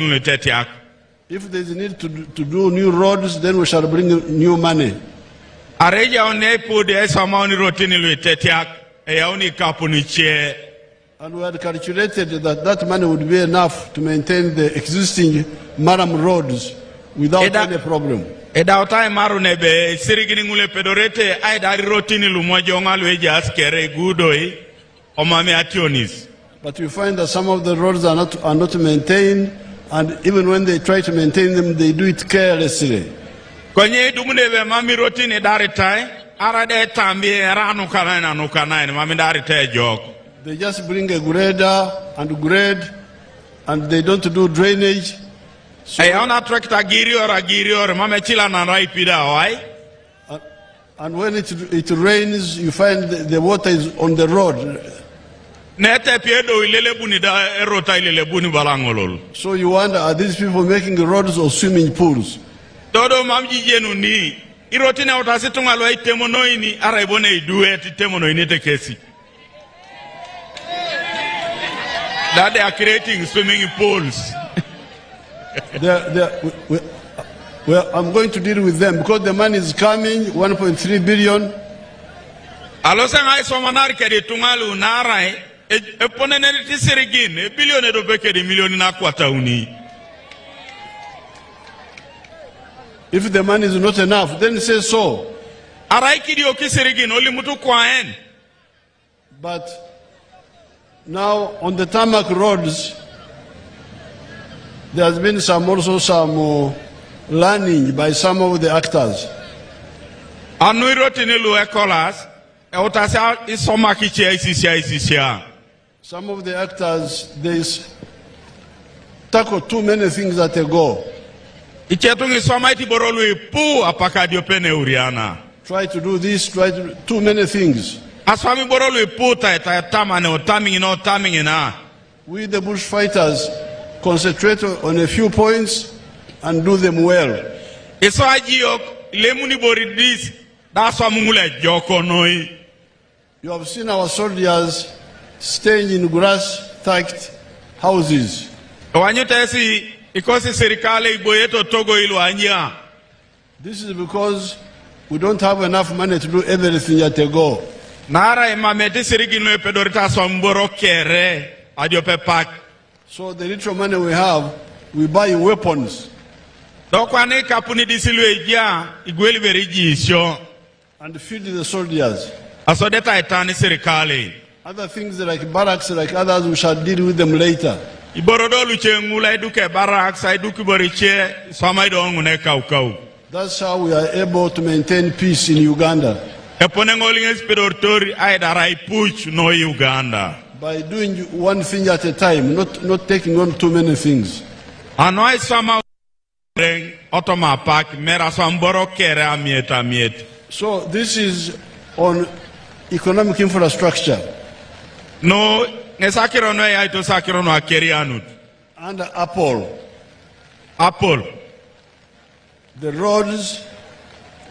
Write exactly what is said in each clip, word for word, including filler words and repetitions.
lu itetiak. If there is need to, to do new roads, then we shall bring new money. Areja one pud esoma oni rotin lu itetiak, eyauni kapuni che. And we had calculated that that money would be enough to maintain the existing Maram roads without Eda- any problem. Edautai maru nebe sirigini ngule pedorete aidari rotin lu mojonga lu eja askere gudoi. Omame ationis. But you find that some of the roads are not, are not maintained, and even when they try to maintain them, they do it carelessly. Konye dumune be mami rotini daritai, ara de tambi era nukana na nukana ni mami daritai jok. They just bring a grader and grade, and they don't do drainage. So Hey, ona tractor girior agirior mame chila na rai pida wai. And when it, it rains, you find the, the water is on the road. Nete piedo ilelebuni da erota ilelebuni balangolol. So you wonder, are these people making roads or swimming pools? Todo mamji jenu ni iroti na utasi tunga lo itemo noini ara ibone idue ti temo noini tekesi. That they are creating swimming pools. They are, they are, we, we, well, I'm going to deal with them because the money is coming, one point three billion. Alosa ngai somanar kedi tungalu narai, e, e ponene ti sirigin, e billion edo bekedi million na kwatauni. If the money is not enough, then say so. Arai kidi oki sirigin, oli mutu kwaen. But now on the tarmac roads, there has been some, also some, uh, learning by some of the actors. Anu irotini lu ekolas, eutasi isoma kichia isisia isisia. Some of the actors, they s-, tackle too many things at a go. Ichetung isoma iti boro lu ipu apaka diopene uriana. Try to do this, try to do too many things. Aswami boro lu ipu ta ta tamane otamingina otamingina. We the bush fighters concentrate on a few points and do them well. Iso ajiok lemuni boridis da aswami ngule joko noi. You have seen our soldiers staying in grass-thatched houses. Wanyu tesi ikosi serikali iboyeto togo ilu anya. This is because we don't have enough money to do everything at a go. Nara imameti sirigin lo epedorita somboro kere adiope pak. So the little money we have, we buy weapons. Dokwani kapuni disilu eja igweli beri jisio. And feed the soldiers. Asodeta itani serikali. Other things like barracks, like others, we shall deal with them later. Iborodo luche ngula iduke barracks, iduke boriche, sama ido ngune kau kau. That's how we are able to maintain peace in Uganda. Epone ngolinges pedortori aidara ipuch no Uganda. By doing one thing at a time, not, not taking on too many things. Anoi sama Reng otoma pak mera somboro kere amiet amiet. So this is on economic infrastructure. No, nge sakiro no ya ito sakiro no akeri anut. And Apple. Apple. The roads,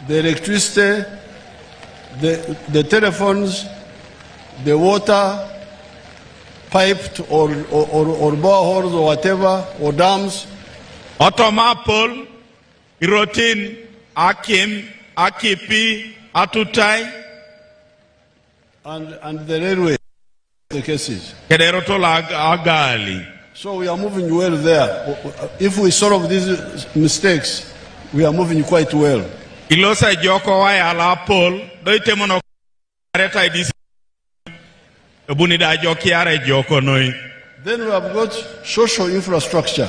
the electricity, the, the telephones, the water, piped or, or, or, or boreholes or whatever, or dams. Otoma Apple, Irotin, Akim, Akipi, Atutai. And, and the railway, the cases. Kederoto la ag-, agali. So we are moving well there. If we solve these mistakes, we are moving quite well. Ilosa joko wa ya la Apple, do itemono kareta idis. Ebuni da joki are joko noi. Then we have got social infrastructure.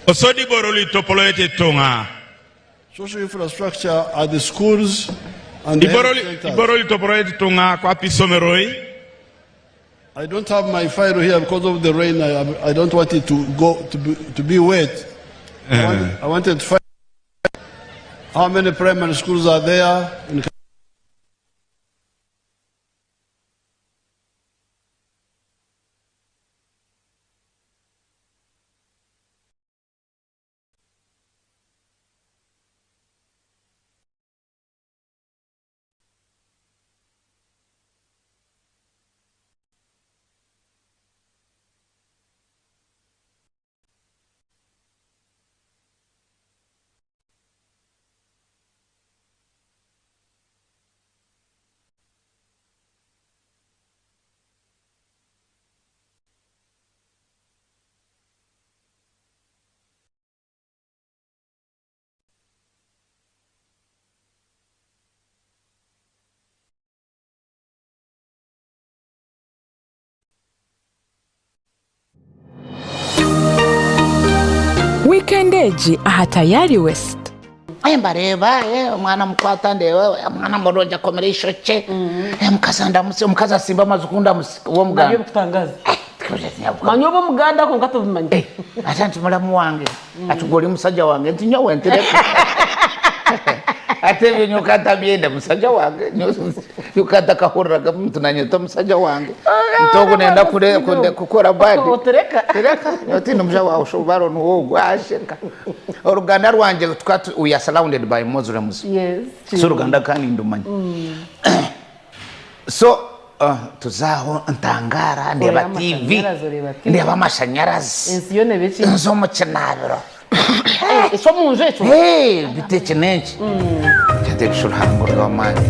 Osodi boroli topoloete tunga. Social infrastructure are the schools and the health Iboroli, centers. Iboroli topoloete tunga kwa pisomeroi. I don't have my file here because of the rain. I, I don't want it to go to be, to be wet. I want, Eh. I wanted to find how many primary schools are there in Kendeji aha Tayari West. Eh, mbareeba, eh, omwana mukwata ndeeba, eh, omwana murungi akomire eishokye. Eh, mukazi andamusi, omukazi asimba amaju kundamusi, owo nabyo muganda. Bikutangaza. Tikubuze nyabuka. Manya oba omuganda kwonka tubimanyi. Eh, ati anti mulamu wange. Ati gwe oli musajja wange, nti nyowe ntireka. Ati ebyo nyoka ntabyenda musajja wange. Nyoka ntakahuriraga muntu nanyeta musajja wange. Ntogo nenda kure- kunde- kukora bad. Otereka. Tereka, nyowe tindi musajja wawe, oshobora nuwo ogwasheka. Oruganda rwangye tukaba tu- we are surrounded by Muslims. Yes. So oruganda kandi ndumanya. So uh, tuzaho ntangara, ndeba Oreeba TV, amashanyarazi, oreeba TV. Ndeba amashanyarazi. Ensi yo neba eki? Nzi omu kinabiro. Eh, ekyo omu nju ekyo. Hey, bite eki nenki? Kyateka uruhango rw'amaani.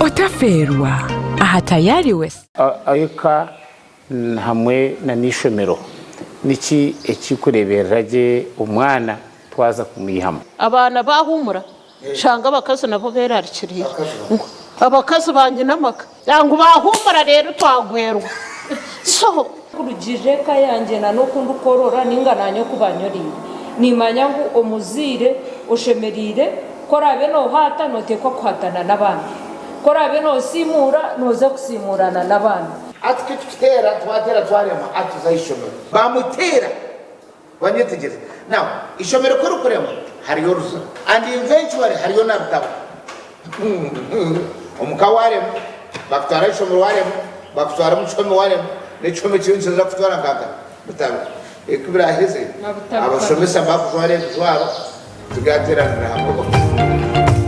Otafeerwa aha Tayari West. Eka hamwe na n'eishomero, niki ekirikureeberera gye omwana twaza kumwihamu? Abaana bahuumura, shanga abakazi nabo beerarikiriire. Ngu, abakazi bangye n'amaka. Ngu bahuumura reero twagwerwa. So. Nkurugirira eka yangye na n'oku ndikorora ninga naanye oku banyoreire. Nimanya ngu omuzaire oshemereire, ku oraabe noohaata, nooteekwa kuhaatana n'abandi. Ku oraabe noosiimuura, nooza kusiimuurana n'abandi. Ati ku tukiteera, twateera twarema, atuza aha ishomero. Bamuteera. Wanyetegyereza? Now, ishomero ku rikurema, hariyo oruza. And eventually, hariyo na Rutabo. Omuka warema, bakutwara aha ishomero warema, bakutwara omu kihome warema, n'ekihome kiriyo nikiza kutwara nka nka Rutabo. Eku biraheze, abashomesa bakujwara ebijwaro, tugateranira hamwe.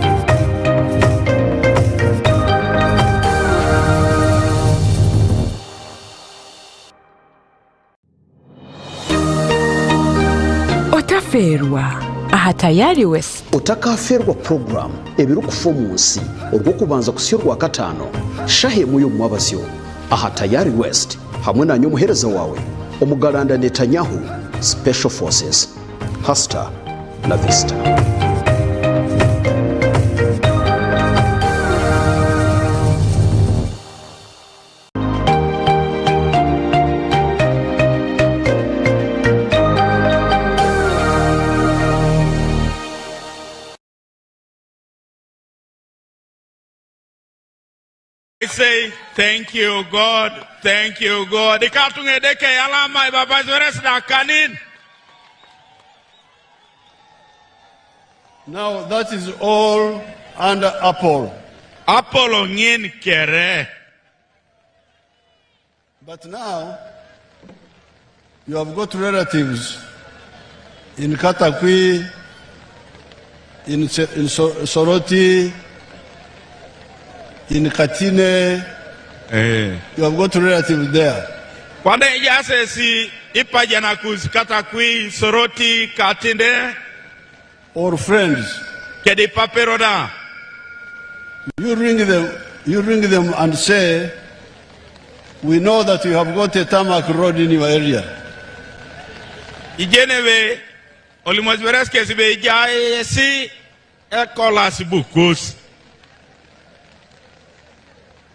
Otafeerwa aha Tayari West. Otakafeerwa puroguraamu ebirikufa omu nsi, orw'okubanza kuhitsya orwakataano, shaaha emwe y'omu mwabazyo, aha Tayari West, hamwe naanye omuheereza waawe, Omugalanda Netanyahu, Special Forces. Hasta la vista. I say, thank you, God. Thank you, God. Ikatung'edeke yalama ibaba zores da kanin. Now that is all under Apollo. Apollo ngin kere. But now, you have got relatives in Katakwi, in, Se- in So- Soroti, in Katine. Eh. You have got relatives there. Kwanda ejasesi ipajana kuzi Katakwi, Soroti, Katine. Or friends. Kedi papero da. You ring them, you ring them and say, we know that you have got a tarmac road in your area. Ijenebe olimwezi beres kesi be ija esi ekolas bukus.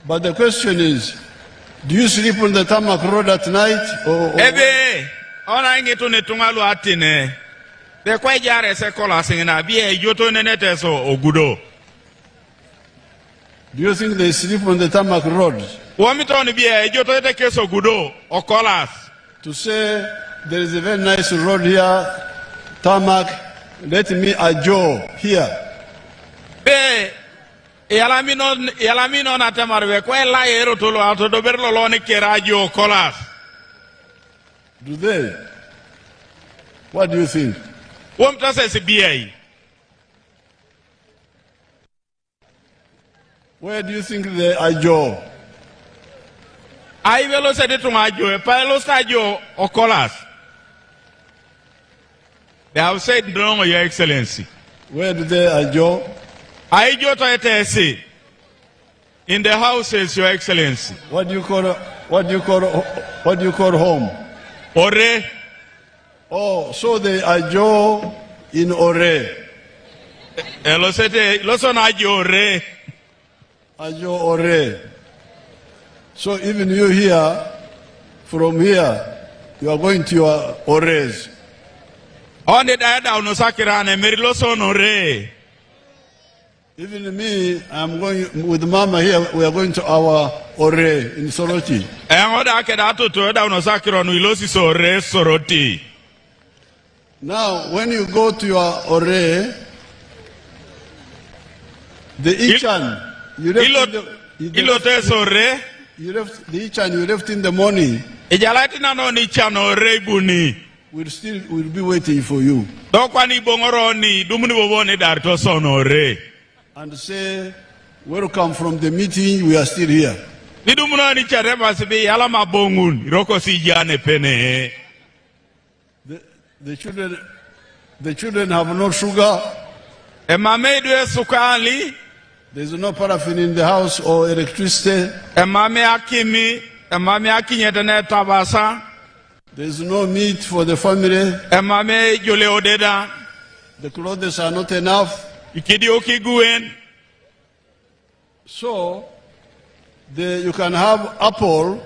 But the question is, do you sleep on the tarmac road at night? Or, or Ebe ona ngitu ni tungalu atine. Be kwa ija res ekolas ngina bi ejoto nene teso ogudo. Do you think they sleep on the tarmac road? Womi toni bi ejoto ete keso gudo okolas. To say there is a very nice road here, tarmac, let me ajo here. Be yalamino yalamino na temar be kwa la ero tolo ato dober lolo ni kera ajo okolas. Do they? What do you think? Womi tase si bi ai. Where do you think they ajo? Ai velo se de tun ajo, e pa velo se ajo okolas. They have said no, Your Excellency. Where do they ajo? Ai jo to etesi. In the houses, Your Excellency. What do you call what do you call what do you call home? Ore. Oh, so they ajo in Ore. Elo sete, lo son ajo ore. Ajo Ore. So even you here, from here, you are going to your Orees. Oni da edaunos akiro ane, miri ilosi ono Oree. Even me, I'm going with Mama here. We are going to our Oree in Soroti. Eoŋ da keda atoto edaunos akiro nu ilosi Oree Soroti. Now, when you go to your Oree, the Il- Ichan, you left ilot- in the, you ilot left, esi Oree. You left the Ichan you left in the morning. Ijalaete nano oni Ichan Oree ibuni. Will still will be waiting for you. Do kwana iboŋor oni, idumuni bobo oni idaritos ono Oree. And say, "Welcome from the meeting, we are still here." Nidumuno oni Ichan emasi ebe, "Iyalama bo ŋun, irokosi ijai nepene." The, the children, the children have no sugar. Emamei do esukali. There is no paraffin in the house or electricity. Emamei akimi, emamei akinyet na etabasa. There is no meat for the family. Emamei ejole odeda. The clothes are not enough. Ikidioko iguen. So, the, you can have apple,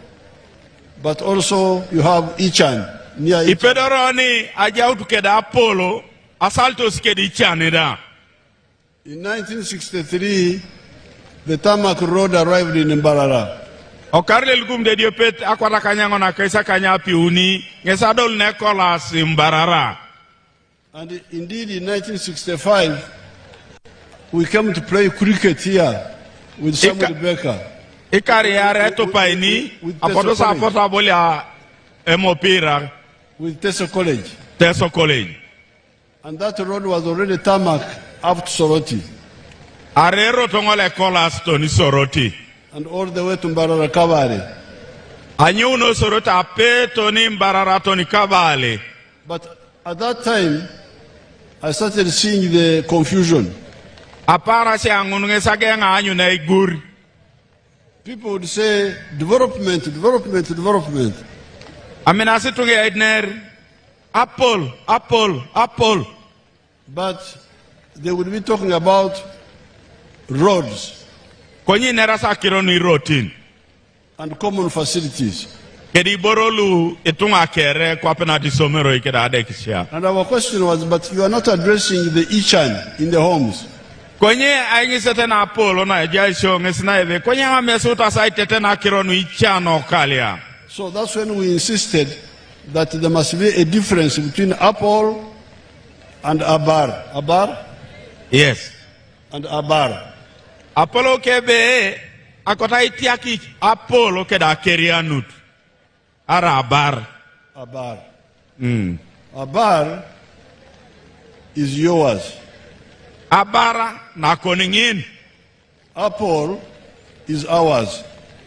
but also you have Ichan near Ichan. Ipedori oni ajaut keda apolo, asalitos keda Ichan da. In nineteen sixty-three, the tarmac road arrived in Mbarara. Okaru lo elukumit ediopet akwat akanyaŋon akaisakany apiuni, ŋes adolun ekolas Mbarara. And indeed, in nineteen sixty-five, we came to play cricket here with Samuel Ika- Baker. Ikar iarei etupaini, with, with, with apotu Teso College. Apotu abolia emopira. With Teso College. Teso College. And that road was already tarmac up to Soroti. Arai erot ŋol ekolas toni Soroti. And all the way to Mbarara Kabale. Anyouno Soroti ape toni Mbarara toni Kabale. But at that time, I started seeing the confusion. Apaarasia ŋun ŋes ageŋ aanyun aigur. People would say, "Development, development, development." Aminasi ituŋa eidiner, "Apol, apol, apol." But they would be talking about roads. Konye inerasi akiro nu irotin. And common facilities. Kede iboro lu ituŋa kere kwape nat isomeroi keda adekisia. And our question was, "But you are not addressing the Ichan in the homes." Konye aiŋiset na apol na ejai sio ŋes na ebe, konye mam esiutas aiteten akiro nu Ichan okalia. So that's when we insisted that there must be a difference between apol and abar. Abar? Yes. And abar. Apolou ke ebe, akoto aitiak apol keda akerianut. Arai abar. Abar. Mm. Abar is yours. Abar nakon ŋin. Apol is ours.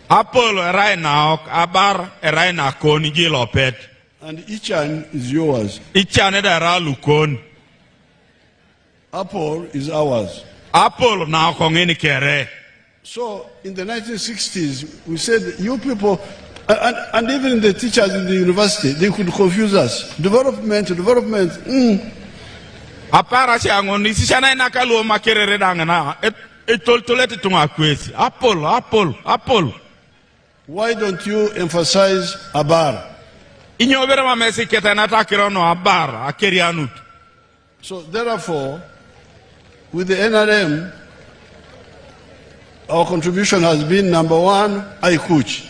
Apol erai naok, abar erai nakon, ijo ilopet. And Ichan is yours. Ichan da erai lukon. Apol is ours. Apol naok ŋin kere. So, in the nineteen sixties, we said, "You people," and, and, and even the teachers in the university, they could confuse us. "Development, development, mm." Apaarasia ŋun, isisianai naka lu Makerere da ŋina, et-, etoltolete ituŋa kwesi. Apol, apol, apol. Why don't you emphasize abar? Inyo bere mam esi iketenata akiro nu abar, akerianut? So therefore, with the N R M, our contribution has been, number one, aikuc.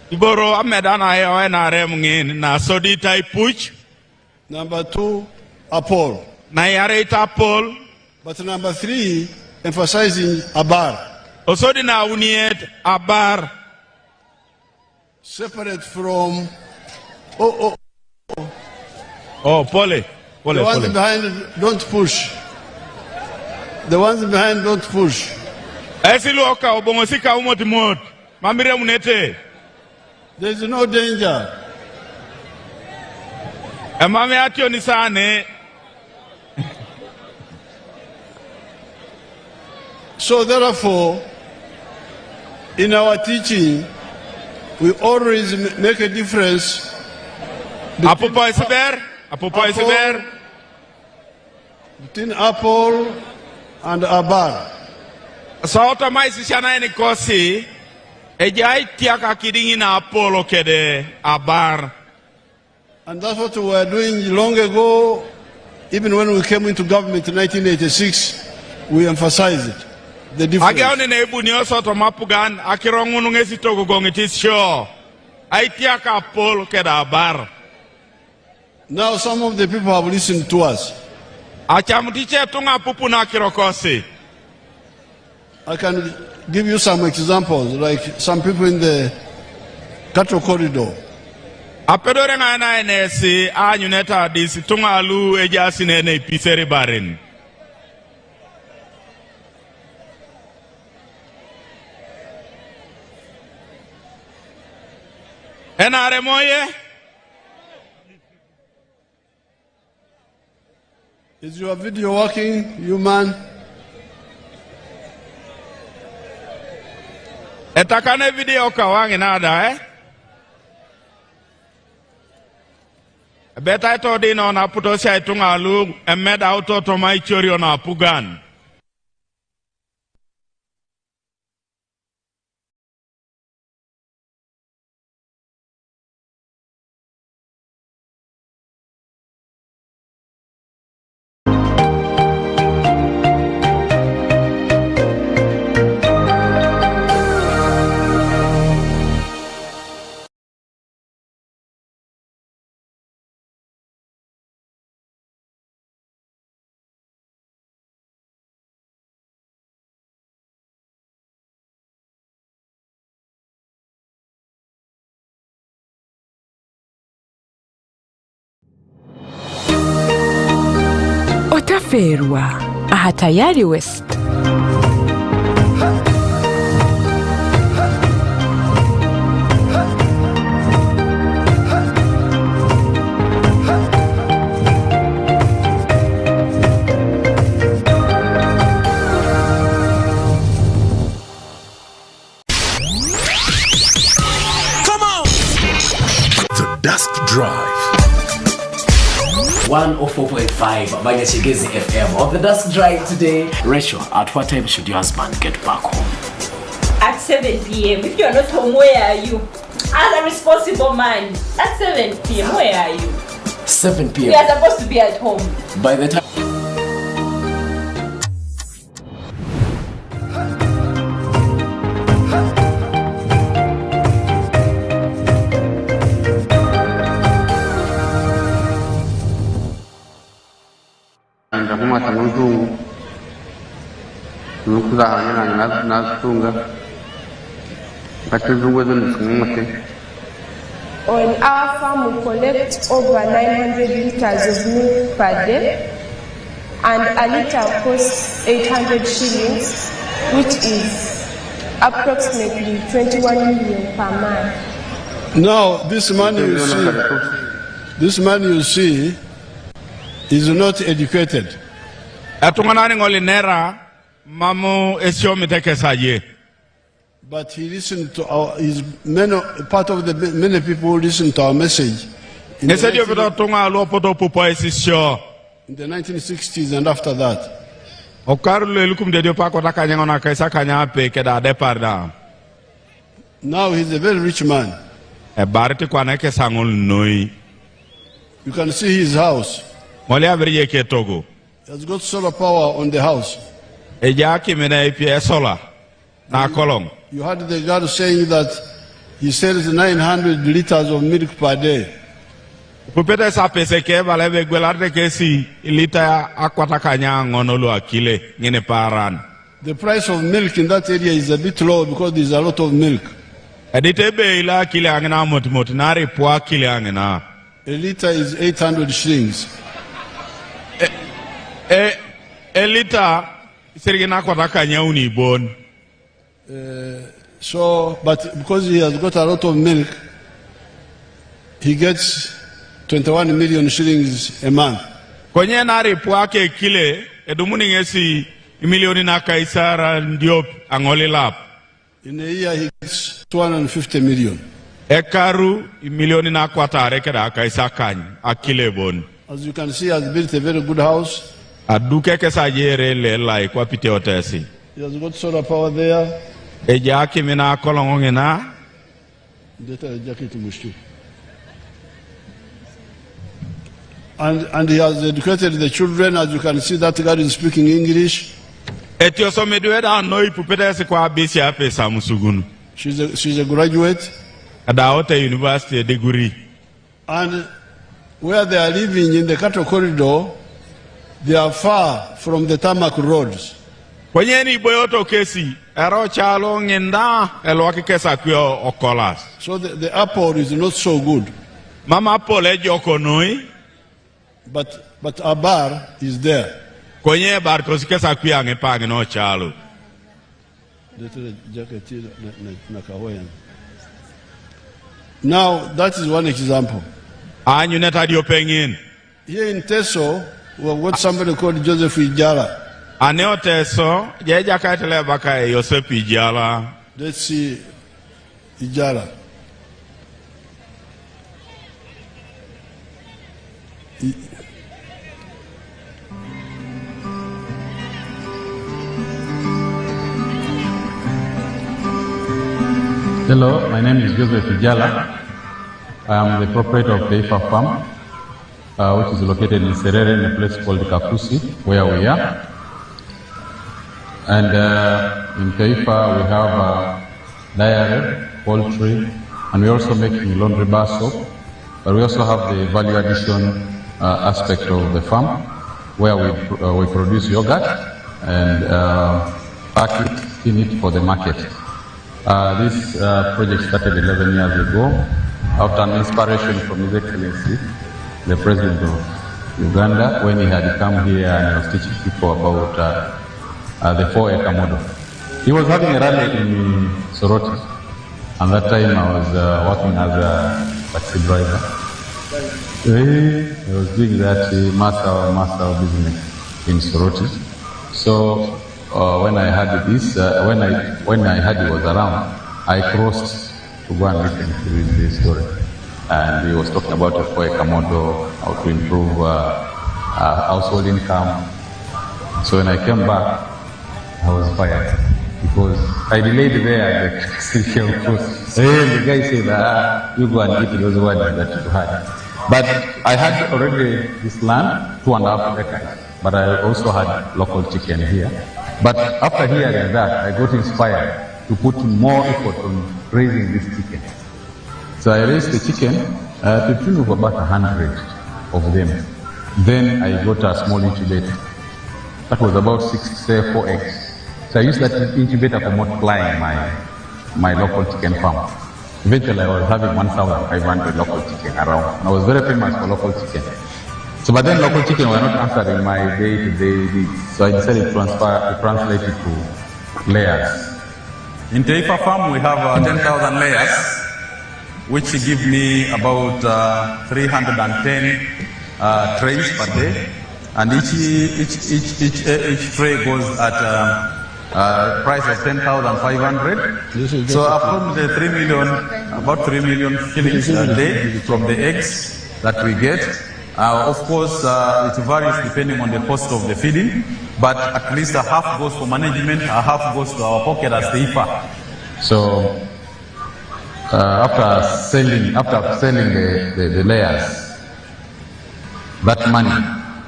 Iboro ameda na N R M ŋin na sodit aipuc. Number two, apol. Na iareit apol. But number three, emphasizing abar. Osodi na auniet abar. Separate from, oh, oh, oh. Oh, pole. Pole, the ones pole. Behind, don't push. The ones behind, don't push. Esi lu okau, boŋosi kau motimot. Mam iremunete. There is no danger. Emam ationis ane. So therefore, in our teaching, we always m-, make a difference between apupo isiber, apupo apol, isiber. Between apol and abar. So toma isisianain kosi. Ejai aitiak akiding'in apol kede abar. And that's what we were doing long ago, even when we came into government in nineteen eighty-six, we emphasized the difference. Ageuni ne ebunio sot toma apugan, akiro ŋun ŋesi togogoŋit isio. Aitiak apol kede abar. Now some of the people have listened to us. Acamut ice ituŋa apupi nu akiro kosi. I can give you some examples, like some people in the cattle corridor. Apedore ŋa enaenesi aanyuneta adis ituŋa lu ejaas nene ipiseri barin. Enare moye? Is your video working, you man? Etakane video kawaŋ ina da, eh? Ebeit aitodino naputosia ituŋa lu emedauto toma icorio na apugan. Otafeerwa aha Tayari West. Come on! The Dusk Drive. One oh four point five Manya Chigezi F M on the Dusk Drive today. Rachel, at what time should your husband get back home? At seven p m. If you are not home, where are you? As a responsible man, at seven p m, where are you? Seven p m. You are supposed to be at home. By the time Ntakumata nuntungu. Nukuzaha nyina na, na tunga. Kati zungwe zinu sungute. On our farm, we collect over nine hundred liters of milk per day, and a liter costs eight hundred shillings, which is approximately twenty-one million per month. Now, this money you see, this money you see is not educated. Etuŋanan ŋol inera mam esiomit ekesa ye. But he listened to our, his many, part of the many people who listened to our message in the Ŋes ediopet nineteen otuŋa lu apotu opupo esisio. In the nineteen sixties and after that. Okaru lu elukumit ediop akwat akanyaŋon akais akanyape keda adepar da. Now he's a very rich man. Ebarit kwana ekesa ŋol noi. You can see his house. Ŋol abereje ketogo. He has got solar power on the house. Ejai akimin epie esola na akoloŋ. You heard the girl saying that he sells nine hundred liters of milk per day. Ipupete sapese ke ebala ebe egwelarete kesi ilita akwat akanyaŋon lu akile ŋin paaran. The price of milk in that area is a bit low because there is a lot of milk. Edit ebei lo akile aŋina amotimot naarai ipu akile aŋina. A liter is eight hundred shillings. E, e, elita isirigin akwat akanyauni bon. Uh, so, but because he has got a lot of milk, he gets twenty-one million shillings a month. Konye naarai ipu akekile, edumuni ŋesi imilionin akais aran diop aŋol ilap. In a year, he gets two hundred fifty million. Ekaru imilionin akwatarei keda akais akany akile bon. As you can see, he has built a very good house. Aduk ekesa ajere lelai kwapi iteotesi. He has got solar power there. Ejaaki mina akoloŋo ŋina. Ndeta jacket mushtu. And, and he has educated the children, as you can see, that girl is speaking English. Etiosomidwe da noi pupetesi kwa bisi ape samusugunu. She's a, she's a graduate. Adaote university degree. And where they are living in the cattle corridor, they are far from the tarmac roads. Kwenye ni boyoto kesi, ero chalo ŋinda elwaki kesa kwio okolas. So the, the apple is not so good. Mama apple ejoko noi. But, but abar is there. Kwenye bar kosi kesa kwio aŋe paŋ no chalo. Detele jacket na, na, na kahoyan. Now, that is one example. Anyu neta dio peŋin. Here in Teso, we have got somebody called Joseph Ijala. Aneo Teso, jeja kaitele baka Yosep Ijala. Let's see Ijala. I- Hello, my name is Joseph Ijala. I am the proprietor of Taifa Farm, uh, which is located in Serere, in a place called Kakusi, where we are. And uh, in Taifa, we have uh, dairy, poultry, and we're also making laundry bar soap. But we also have the value addition uh, aspect of the farm, where we, pr- uh, we produce yogurt and uh, pack it, tin it for the market. Uh, this uh, project started eleven years ago after an inspiration from His Excellency, the President of Uganda, when he had come here and he was teaching people about uh, uh, the four acre model. He was having a rally in Soroti, and that time I was uh, working as a taxi driver. Eh, I was doing that uh, master master business in Soroti. So uh, when I heard this, uh, when I when I heard he was around, I crossed to go and listen to his, his story. And he was talking about a four acre model, how to improve uh, uh, household income. So when I came back, I was fired because I delayed there at the City Council. And the guy said, ah, you go and eat those words that you had. But I had already this land, two and a half acres. But I also had local chicken here. But after hearing that, I got inspired to put more effort on raising this chicken. So I raised the chicken uh, to the tune of about a hundred of them. Then I got a small incubator. That was about six, say, four eggs. So I used that incubator for multiplying my, my local chicken farm. Eventually, I was having one thousand five hundred local chicken around. I was very famous for local chicken. So, but then local chicken were not answering my day-to-day needs. So I decided to transfer, to translate it to layers. In Taifa Farm, we have uh, ten thousand layers, which give me about uh, three hundred ten uh, trays per day. And each, each, each, each, uh, each tray goes at uh, uh, price of ten thousand five hundred. So from the three million, about three million shillings a day from the eggs that we get. Uh, of course, uh, it varies depending on the cost of the feeding, but at least a half goes for management, a half goes to our pocket as Taifa. So uh, after selling, after selling the, the, the layers, that money,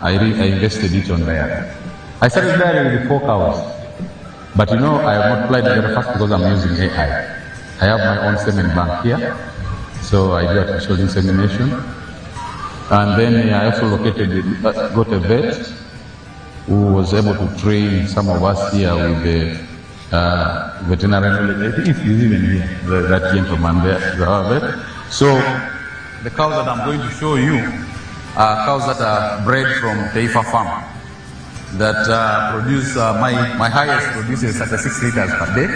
I, re- I invested it on dairy. I started dairy with four cows. But you know, I have multiplied very fast because I'm using A I. I have my own semen bank here. So I do artificial insemination. And then I also located, uh, got a vet who was able to train some of us here with the uh, veterinary knowledge. I think he's even here, the, that gentleman there, the, our vet. So the cows that I'm going to show you are cows that are bred from Taifa Farm that uh, produce, uh, my, my highest produces thirty-six liters per day,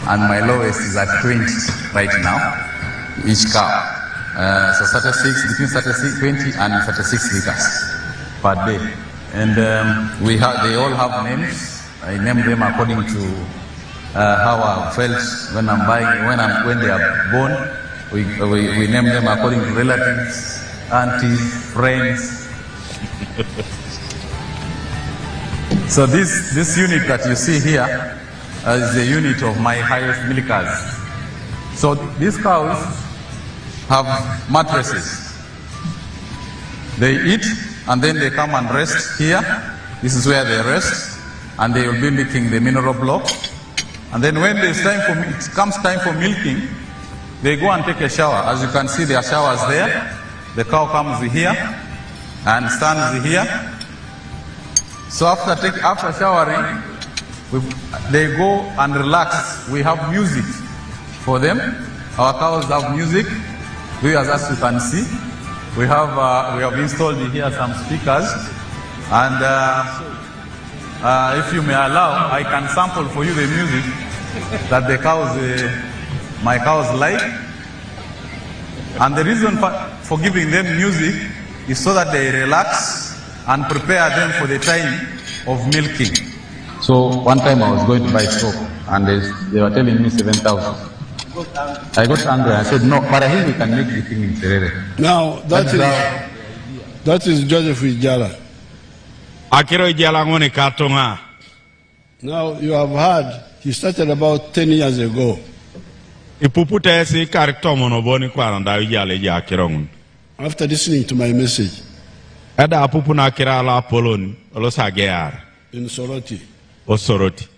and my lowest is at twenty right now, each cow. Uh, so thirty-six, between thirty-six, twenty and thirty-six liters per day. And um, we have, they all have names. I name them according to uh, how I felt when I'm buying, when I'm, when they are born. We, we, we name them according to relatives, aunties, friends. So this, this unit that you see here, uh, is the unit of my highest milkers. So these cows have mattresses. They eat and then they come and rest here. This is where they rest, and they will be licking the mineral block. And then when there's time for, it comes time for milking, they go and take a shower. As you can see, there are showers there. The cow comes here and stands here. So after take, after showering, we, they go and relax. We have music for them. Our cows have music. We, as, as you can see, we have, uh, we have installed here some speakers, and, uh, uh, if you may allow, I can sample for you the music that the cows, uh, my cows like. And the reason for, for giving them music is so that they relax and prepare them for the time of milking. So one time I was going to buy stock and they, they were telling me seven thousand. I got angry. I said, "No, but I think we can make the thing in Serere." Now, that That's is, how that is Joseph Ijala. Akiro Ijala ngoni katunga. Now, you have heard, he started about ten years ago. Ipupu tesi kar tomono boni kwano da Ijala ija akiro ngoni. After listening to my message. Eda apupu na kira la poloni, olo sagear. In Soroti. O Soroti.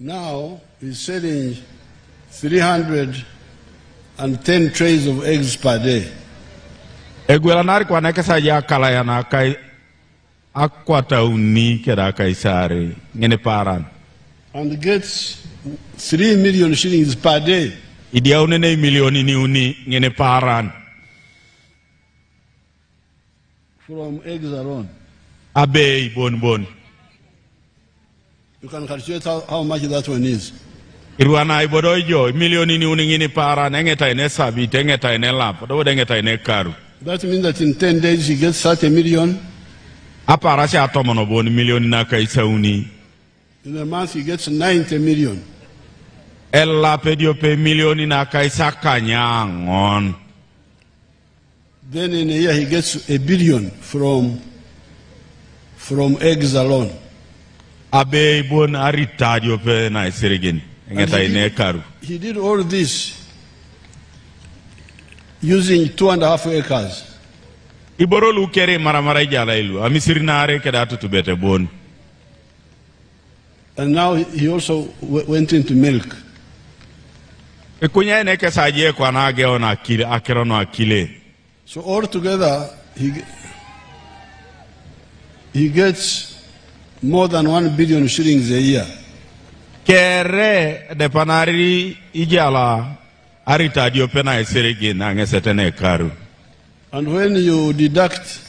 Now, he's selling three hundred and ten trays of eggs per day. Egwela nari kwa nekesa ya kala ya na kai akwata uni keda kai sare ngene paran. And gets three million shillings per day. Idia une ne milioni ni uni ngene paran. From eggs alone. Abei bon bon. You can calculate how, how much that one is. Irwana ibodo ijo, milioni ni uni ngini paran, engeta ine sabit, engeta ine lap, do engeta ine karu. That means that in ten days he gets thirty million. Apara si atomono bon milioni na kai sauni. In a month he gets ninety million. Ela pedio pe milioni na kai sakanya ngon. Then in a year he gets a billion from, from eggs alone. Abei bon aritadio pe na isirigin. And Engeta he ine did, karu. He did all this using two and a half acres. Iboro lu kere maramara ijala ilu. Amisiri nare keda tutubete bon. And now he also w-, went into milk. Ikunya ine kesa je kwa na ageo na akile, akero no akile. So altogether, he, he gets more than one billion shillings a year. Kere de panari Ijala aritadio pe na isirigin angesete ne karu. And when you deduct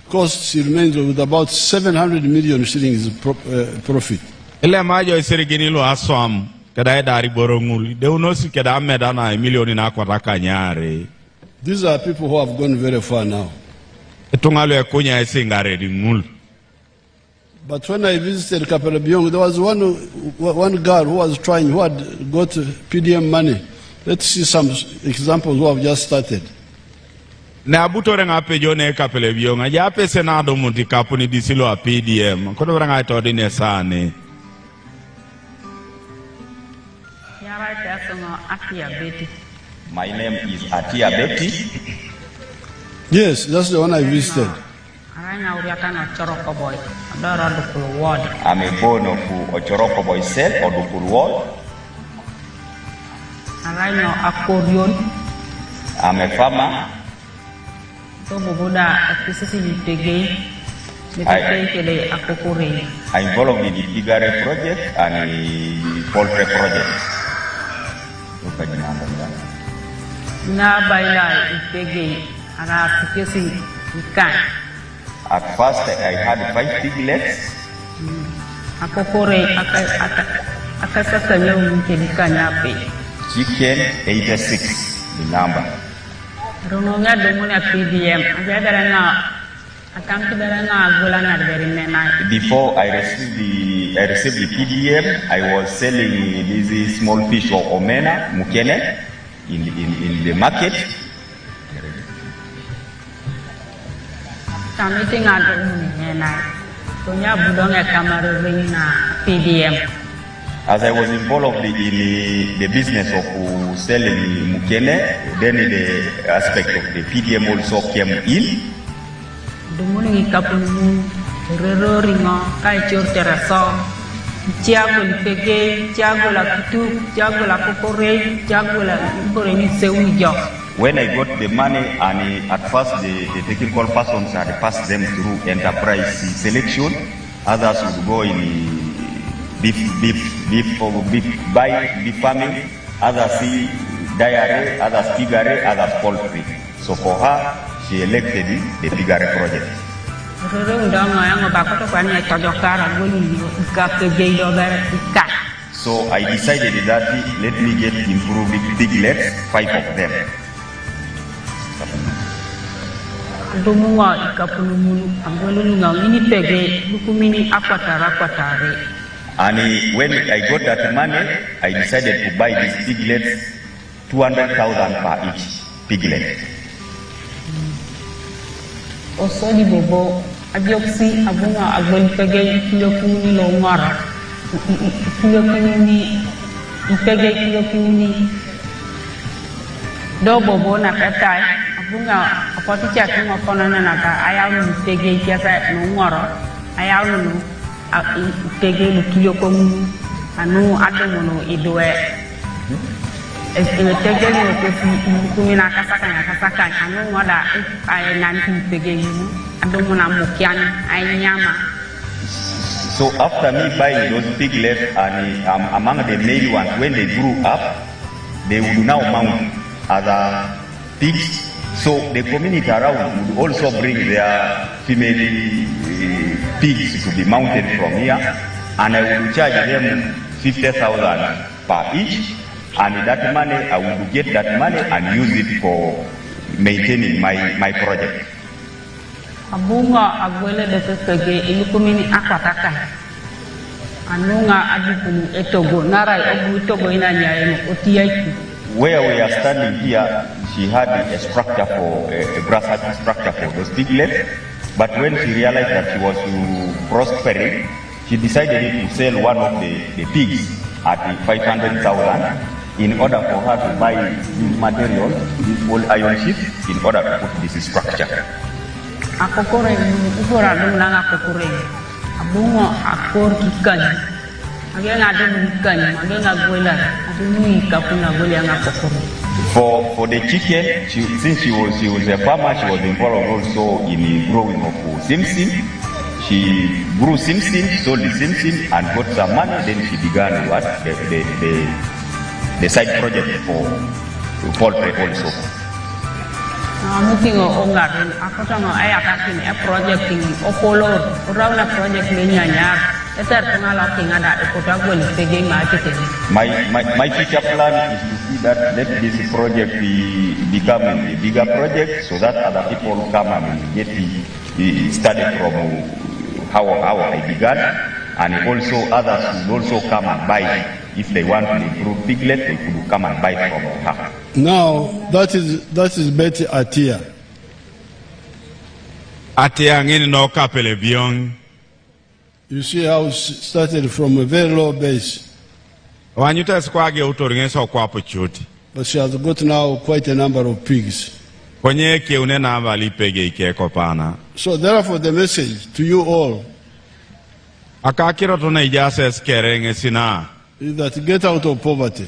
costs, he remains with about seven hundred million shillings pro-, uh, profit. Ile majo isirigin ilu aswam, keda idari borongul, de unosi keda meda na milioni na kwata kanyare. These are people who have gone very far now. Itunga lu ekunya isingare di ngul. But when I visited Kapelebyong, there was one, one girl who was trying, who had got P D M money. Let's see some examples who have just started. Ne abutore nga pejo ne Kapelebyong, aja pese na do muti kapuni disilo a P D M. Kodo nga to di ne sane. Yara ta songo akia beti. My name is Atia Betty. Yes, that's the one I visited. Aranya uriaka na Choroko boy. Adoro dukulu ward. I'm a born of Ochoroko boy cell or Dukulu ward. Aranya akorion. I'm a farmer. Togo boda akisisi litegei. Litegei kede akokore. I involved in the piggery project and the poultry project. Look at the number, yeah. Na baila litegei. Ara sikesi ikan. At first, I had five piglets. Akokore, aka, aka, akasaka nyau mke di kanyape. Chicken, eighty-six in number. Rono nga domuna P D M. Aja dara na, atam ki dara na gula na deri mena. Before I received the, I received the P D M, I was selling these small fish of omena, mukene, in, in, in the market. Tamiti nga do muni nena. Tonya budong ya kamaro ring na P D M. As I was involved in the business of selling mukene, then the aspect of the P D M also came in. Adumun ŋikapun ŋun, ereror iŋo ka ecor tereso, ice agol ipegei, ice agol akituk, ice agol akokorei, ice agol ibore ni seu ijo. When I got the money, and at first the, the technical persons had passed them through enterprise selection, others would go in beef, beef, beef, beef, by beef farming, others see dairy, others piggery, others poultry. So for her, she elected the piggery project. Rere undama yango bakoto kwani ya tojo kara goli ni ika keje ido bere ika. So I decided that let me get improved piglets, five of them. Adumun ŋo ikapun ŋun, agwelun ŋo ŋini pegei lukumini akwatare akwatare. And when I got that money, I decided to buy these piglets, two hundred thousand per each piglet. Osodi bobo, ajoksi abu ŋo agwel pegei ikiliokiuni lo ŋoro, i-, i-, i-, ikiliokiuni, ipegei ikiliokiuni. Do bobo napetai, abu ŋo apoticat ŋo kononenaka ayaun ipegei kese lo ŋoro, ayaun nu, a, i-, ipegei lukilioko ŋun, anu adumun idwe. E-, etegel ŋo kesi ilukumin akasakany, akasakany, anu ŋo da, i-, aenanit ipegei ŋun, adumun amukian, ainyama. So after me buying those piglets and, um, among the male ones, when they grew up, they would now mount other pigs. So the community around would also bring their female, eh, pigs to be mounted from here, and I would charge them fifty thousand per each, and that money, I would get that money and use it for maintaining my, my project. Abu ŋo agwel edeke pegei ilukumin akwatakan. Anu ŋo adukun etogo, naarai obu etogo inanyae ŋo otiyaiku. Where we are standing here, she had a structure for, a, a grass hut structure for those piglets, but when she realized that she was, uh, prospering, she decided to sell one of the, the pigs at five hundred thousand in order for her to buy these materials, these old iron sheets, in order to put this structure. Akokorei, ibore adumun aŋo akokorei, abu ŋo akor kikany. Ageŋ adumun kikany, ageŋ agwela, adumun ikapun agwela aŋo akokorei. For, for the chicken, she, since she was, she was a farmer, she was involved also in the growing of simsim. She grew simsim, sold the simsim, and got some money. Then she began what? The, the, the, the side project for poultry also. Amukiŋ oŋarun, akoto ŋo eyakakin eproject ŋin opolor, orau na project lenyanyar, eter tuŋa lokiŋa da ekoto agwel pegei maakete. My, my, my future plan is to see that let this project be, become a bigger project so that other people come and get the, the study from how, how I began, and also others will also come and buy. If they want to improve piglet, they could come and buy from her. Now, that is, that is Betty Atia. Atia ŋin nokapele bioŋ. You see how she started from a very low base. Wanyut esi kwage utor ŋes okwap cut. But she has got now quite a number of pigs. Konye ekeune namba lipegei kekopana. So therefore the message to you all, akakirot na ijaas esi kere ŋesi na, is that get out of poverty.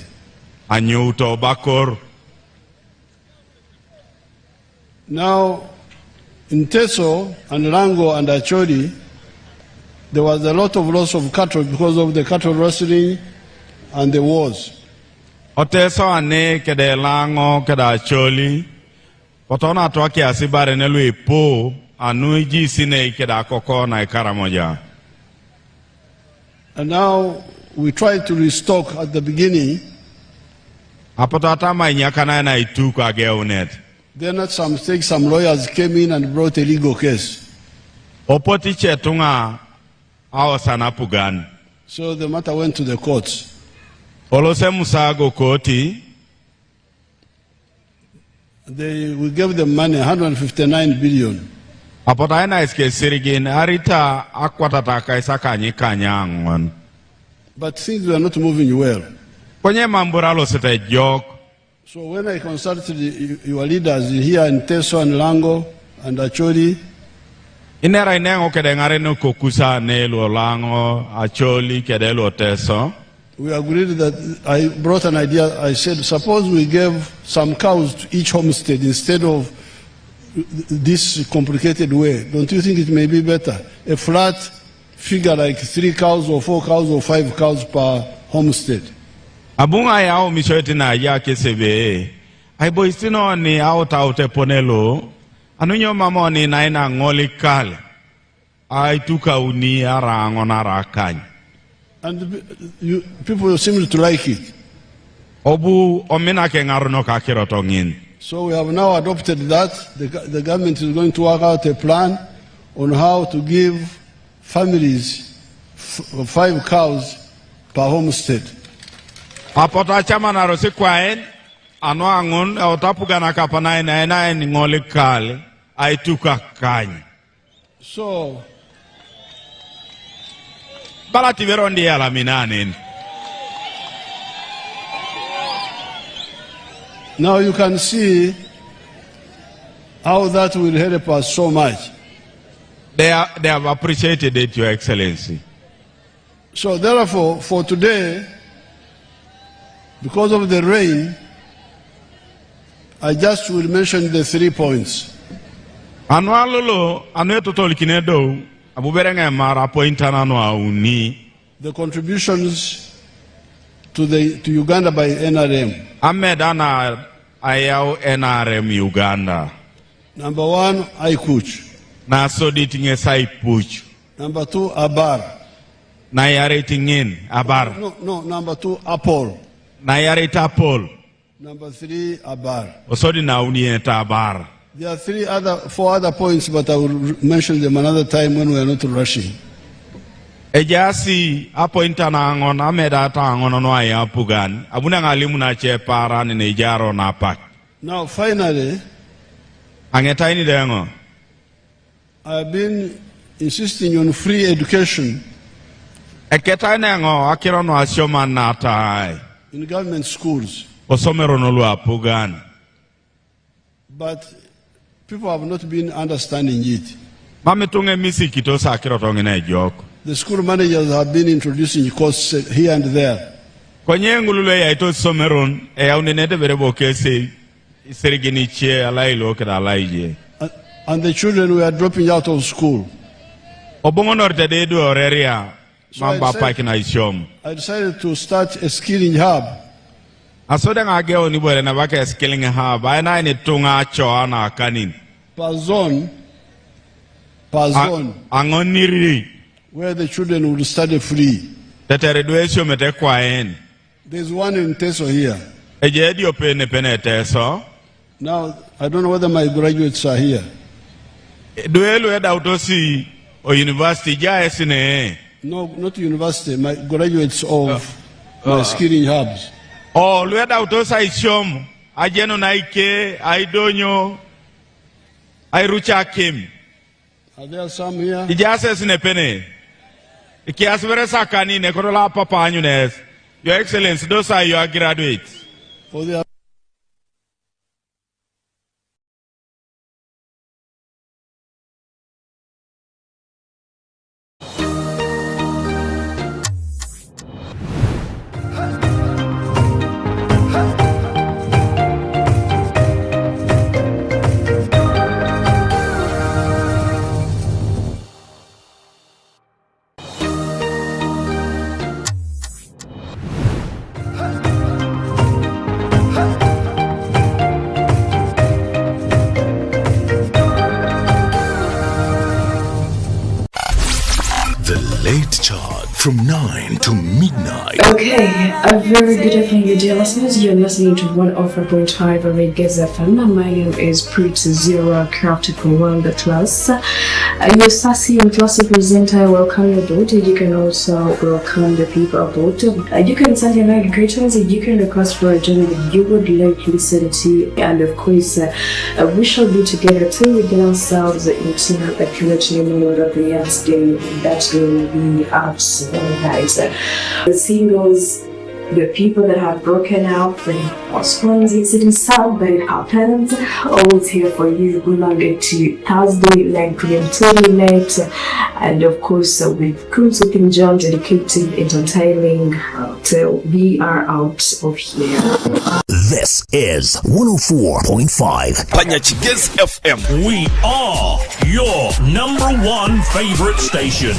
Anyouto bakor. Now, in Teso and Lango and Acholi, there was a lot of loss of cattle because of the cattle rustling and the wars. Oteso ane kede Laŋo kede Acholi, kotona atwakiasi ibaren luipu anu ijisinei kede akoko na Ikaramoja. And now we try to restock at the beginning. Apotu atama inyakana na ituk ageunet. Then at some stage, some lawyers came in and brought a legal case. Opot ice ituŋa aosan apugan. So the matter went to the courts. Olosemusa go koti. They, we gave them money, hundred fifty-nine billion. Apotu ainais kes isirigin arita akwatat akaisakany ikany aŋon. But things were not moving well. Konye mambura lo sete jok. So when I consulted y-, your leaders here in Teso and Lango and Acholi, inera inengo kede ng'are no kokusa ne lo Lango, Acholi, kede lo Teso. We agreed that I brought an idea. I said, "Suppose we gave some cows to each homestead instead of this complicated way. Don't you think it may be better? A flat figure like three cows or four cows or five cows per homestead." Abung' aya omiso eti na ya kesebe. Ai boy sino ni aota ote ponelo. Anu nyo mamo ni na ina ng'oli kale. Ai tuka uni ara ang'o na ara kany. And the pe-, you, people seem to like it. Obu omina ke ng'aro no ka kiro to ng'in. So we have now adopted that. The go-, the government is going to work out a plan on how to give families f-, five cows per homestead. Apota chama na rosi kwaen, ano ang'on, e otapugana kapana ina ina en ng'oli kale, ai tuka kany. So, bala tibero ndi ala minanin. Now you can see how that will help us so much. They are, they have appreciated it, Your Excellency. So therefore, for today, because of the rain, I just will mention the three points. Anu alolo, anu etotol kinedo, abubere ng'e mara point ananu auni. The contributions to the, to Uganda by N R M. Amed ana ayau N R M Uganda. Number one, Aikuch. Na sodit ng'e Saipuch. Number two, Abar. Na yarit ng'in, Abar. No, no, number two, Apple. Na yarit Apple. Number three, Abar. Osodi na uni eta Abar. There are three other, four other points, but I will re-, mention them another time when we are not rushing. Ejasi a point ana ang'on, ameda ata ang'on no aya pugan. Abuna ng'alimu na che para ni ne jaro na pak. Now, finally, ang'etai ni dengo. I've been insisting on free education. Eketa nengo akiro no asioma natai. In government schools. Osomero no lwa pugan. But people have not been understanding it. Mami tunge misi kito sa akiro tongi na ejok. The school managers have been introducing costs here and there. Konye ngulule ya ito someron, e ya unenete bere bokese. Isirigini chie, alai lo keda alai je. And, and the children were dropping out of school. Obongo norte de du oreria, so I mamba decided, paki na isiom. I decided to start a skilling hub. Asoda ng'age oni bore na baka skilling hub, aina ni tunga cho ana kanin. Per zone, per zone. Ang'oniri. Where the children will study free. Tetere dwe siomete kwaen. There's one in Teso here. Eje dio pene pene Teso. Now, I don't know whether my graduates are here. Dwe lu eda utosi o university ja esine. No, not university, my graduates of my skilling hubs. Oh, lu eda utosi aisiom, ajeno na ike, aidonyo, airucha kim. Are there some here? Ijases ne pene. Ikias vere sakani ne korola papa anyunes. Your Excellency, those are your graduates. For their The Late Charge from nine to midnight. Okay, a very good evening, dear listeners. You're listening to one oh four point five Reggae F M. My name is Pretty Zero, crafted from World Atlas. Uh, your sassy and classy presenter, I welcome you aboard. You can also welcome the people aboard. Uh, you can send your night greetings. You can request for a genre that you would like to listen to. And of course, uh, uh, we shall be together till we get ourselves into a community memorial of the Yats Day that will be absent. Guys, the singles, the people that have broken up, the housewives, it is sad, but our parents are always here for you. Good Monday to Thursday, nine p m to midnight. And of course, uh, with Kumsukin John, dedicated, entertaining, uh, till we are out of here. This is one oh four point five Panyachigez F M. We are your number one favorite station.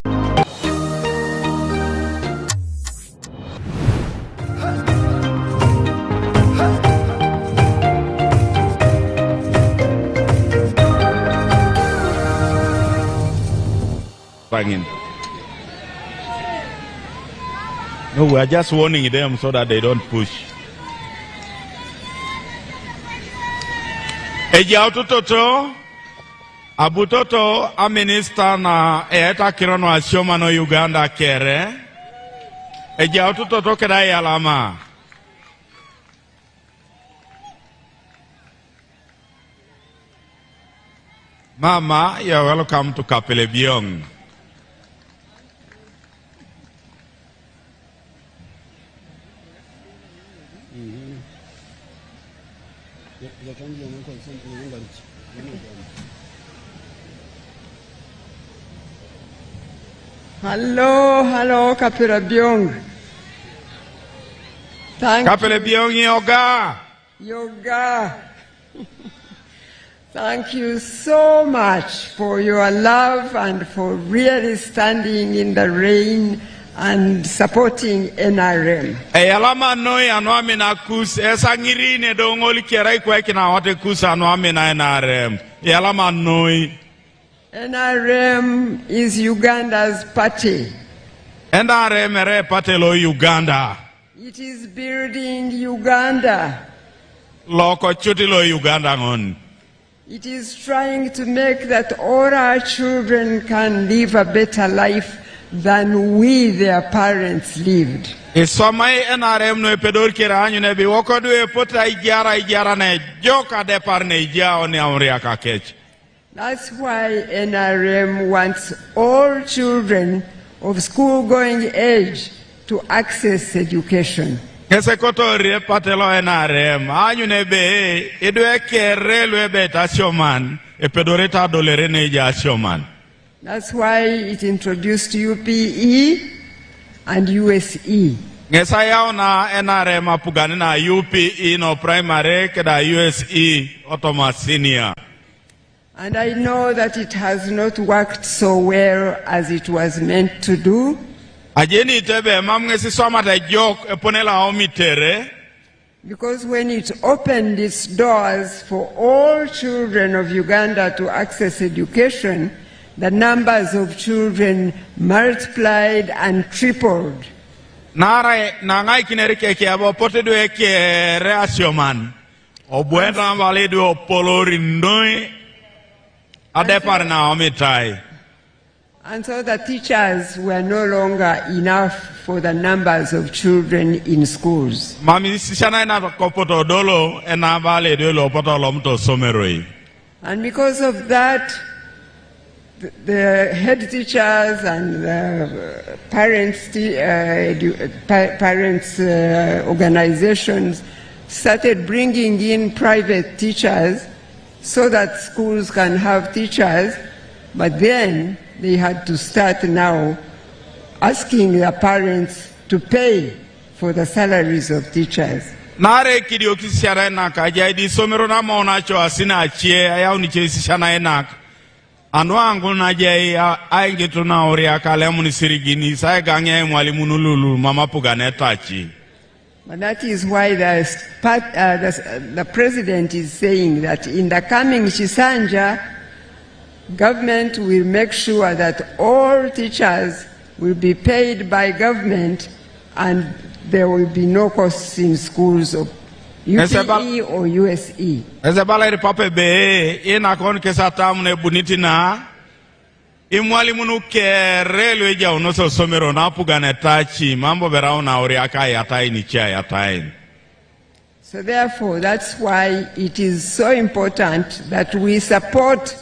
Bangin. No, we are just warning them so that they don't push. Eji aututoto, abutoto a minister na eeta kiron wa asioma no Uganda kere. Eji aututoto keda yalama. Mama, you are welcome to Kapelebyong. Hello, hello, Kapelebyong. Thank Kapelebyong yoga. Yoga. Thank you so much for your love and for really standing in the rain and supporting N R M. Eyalama noi anwamina kus esang'iri nedoŋol kerai kwekina wate kus anwamina N R M. Eyalama noi. N R M is Uganda's party. N R M ere party lo Uganda. It is building Uganda. Loko cuti lo Uganda ŋon. It is trying to make that all our children can live a better life than we, their parents, lived. Iswamai N R M nu epedor kere anyun ebe wokodu epote aijara aijara ne ejok adepar ne ejia oni auriaka kec. That's why N R M wants all children of school going age to access education. Ŋes ekotori epate lo N R M aanyun ebe idwe kere lu ebe itasioman epedorete adolere neejai asioman. That's why it introduced U P E and U S E. Ŋes ayauna N R M apugan na U P E no primary keda U S E otoma senior. And I know that it has not worked so well as it was meant to do. Ajeni tebe mam ŋesi somat ejok epone la omitere. Because when it opened its doors for all children of Uganda to access education, the numbers of children multiplied and tripled. Naarai naŋaikinere kekiabo potu idwe kere asioman. Obuena bala idwe opolori noi adepar na omitai. And so the teachers were no longer enough for the numbers of children in schools. Mam isisianai na kopoto dolo enabala idwe lopoto lomto someroi. And because of that, the head teachers and the parents, uh, parents uh, organizations started bringing in private teachers so that schools can have teachers, but then they had to start now asking their parents to pay for the salaries of teachers. Nare kidio kisisianainak ajai di somero namona cho asina achie ayauni che isisianainak. Anwaaŋun najai aiŋitu nauriak alemun isirigin isaigaŋia imwalimun lulu mam apugan etaci. But that is why the, uh, the, the president is saying that in the coming Chisanja, government will make sure that all teachers will be paid by government and there will be no costs in schools of U P E or U S E. Ese bala iri papa ebe inakon kes atam nebunit na imwalimun kere lu ejaunos osomero napugan etaci mam bobo eraun auriak ayatain ice ayatain. So therefore, that's why it is so important that we support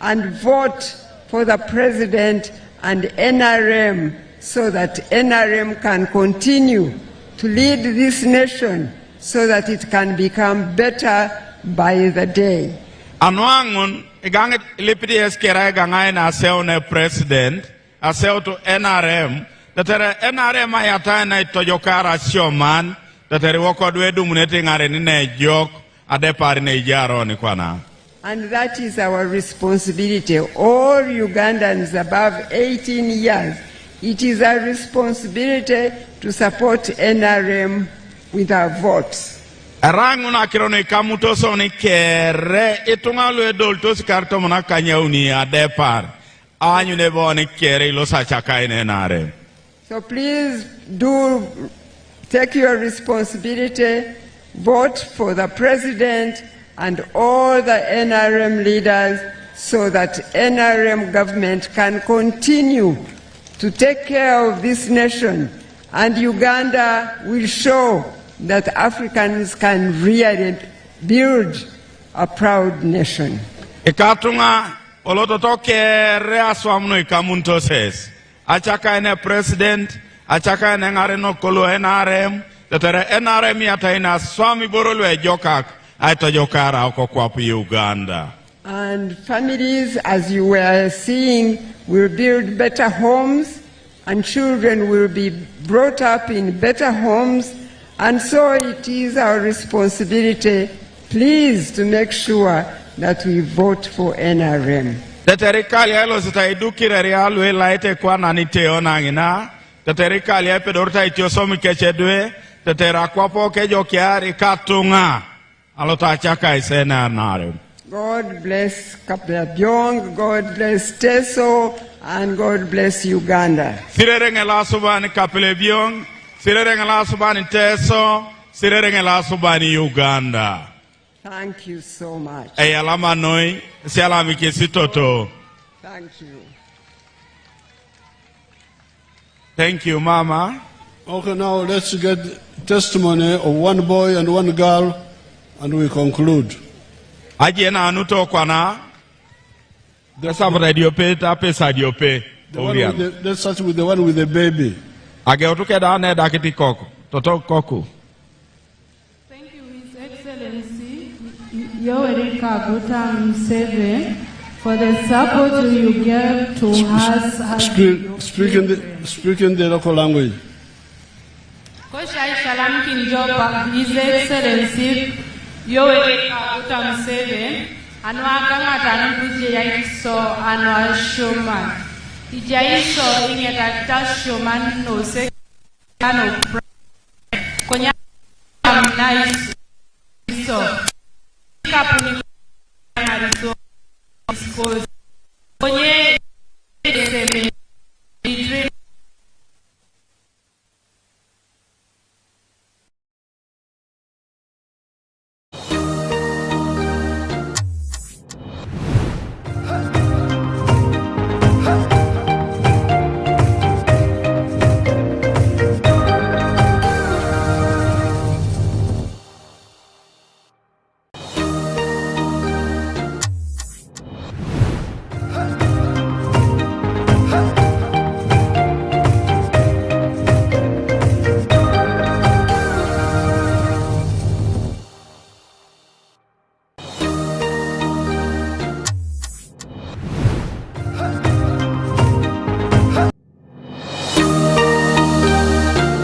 and vote for the president and N R M so that N R M can continue to lead this nation so that it can become better by the day. Anu aŋun igaŋit ilipit yes kere egaŋaina aseu ne president, aseu to N R M, tetere N R M ayataina itojokar asioman, tetere wokodwe edumunete iŋaren ne ejok, adepar ne ijaron kwana. And that is our responsibility. All Ugandans above eighteen years, it is our responsibility to support N R M with our votes. Erai ŋun akiro nu ikamutos oni kere ituŋa lu edolitos kar tomon akanyauni adepar, aanyun ebe oni kere ilosi acakain N R M. So please do take your responsibility, vote for the president and all the N R M leaders so that N R M government can continue to take care of this nation, and Uganda will show that Africans can really build a proud nation. Ikatuŋa olototo kere aswam nu ikamunitos yes, acakain ne president, acakain ne eŋarenok kolo N R M, tetere N R M iyataina aswam iboro lu ejokak aitojokar aokokwap Uganda. And families, as you were seeing, will build better homes, and children will be brought up in better homes, and so it is our responsibility, please, to make sure that we vote for N R M. Tetere ikalia ilosita idukireri alu ilaite kwana niteo naŋina, tetere ikalia epedorita itiosom kec edwe, tetere akwap okejokiar ikatuŋa. Alot acakais N R M. God bless Kapelebyong, God bless Teso, and God bless Uganda. Sirereŋ elasuban Kapelebyong, sirereŋ elasuban Teso, sirereŋ elasuban Uganda. Thank you so much. Eyalama noi, sialamikis toto. Thank you. Thank you, Mama. Okay, now let's get testimony of one boy and one girl, and we conclude. Aje na anuto kwana. Esapata idiope, ta apesa idiope. The one with the, let's start with the one with the baby. Ageutu keda ne dakiti koko, toto koko. Thank you, His Excellency Yoweri Kaguta Museveni, for the support you gave to us. Speak, speak in the, speak in the local language. Kosha ishalam kin jopa His Excellency Yoweri Kaguta Museveni, anu akaŋata anu buje yaiso anu ashoman. Ijaiso iŋeta kita shoman nose. Konye nice. So, kapuni mariso discourse. Konye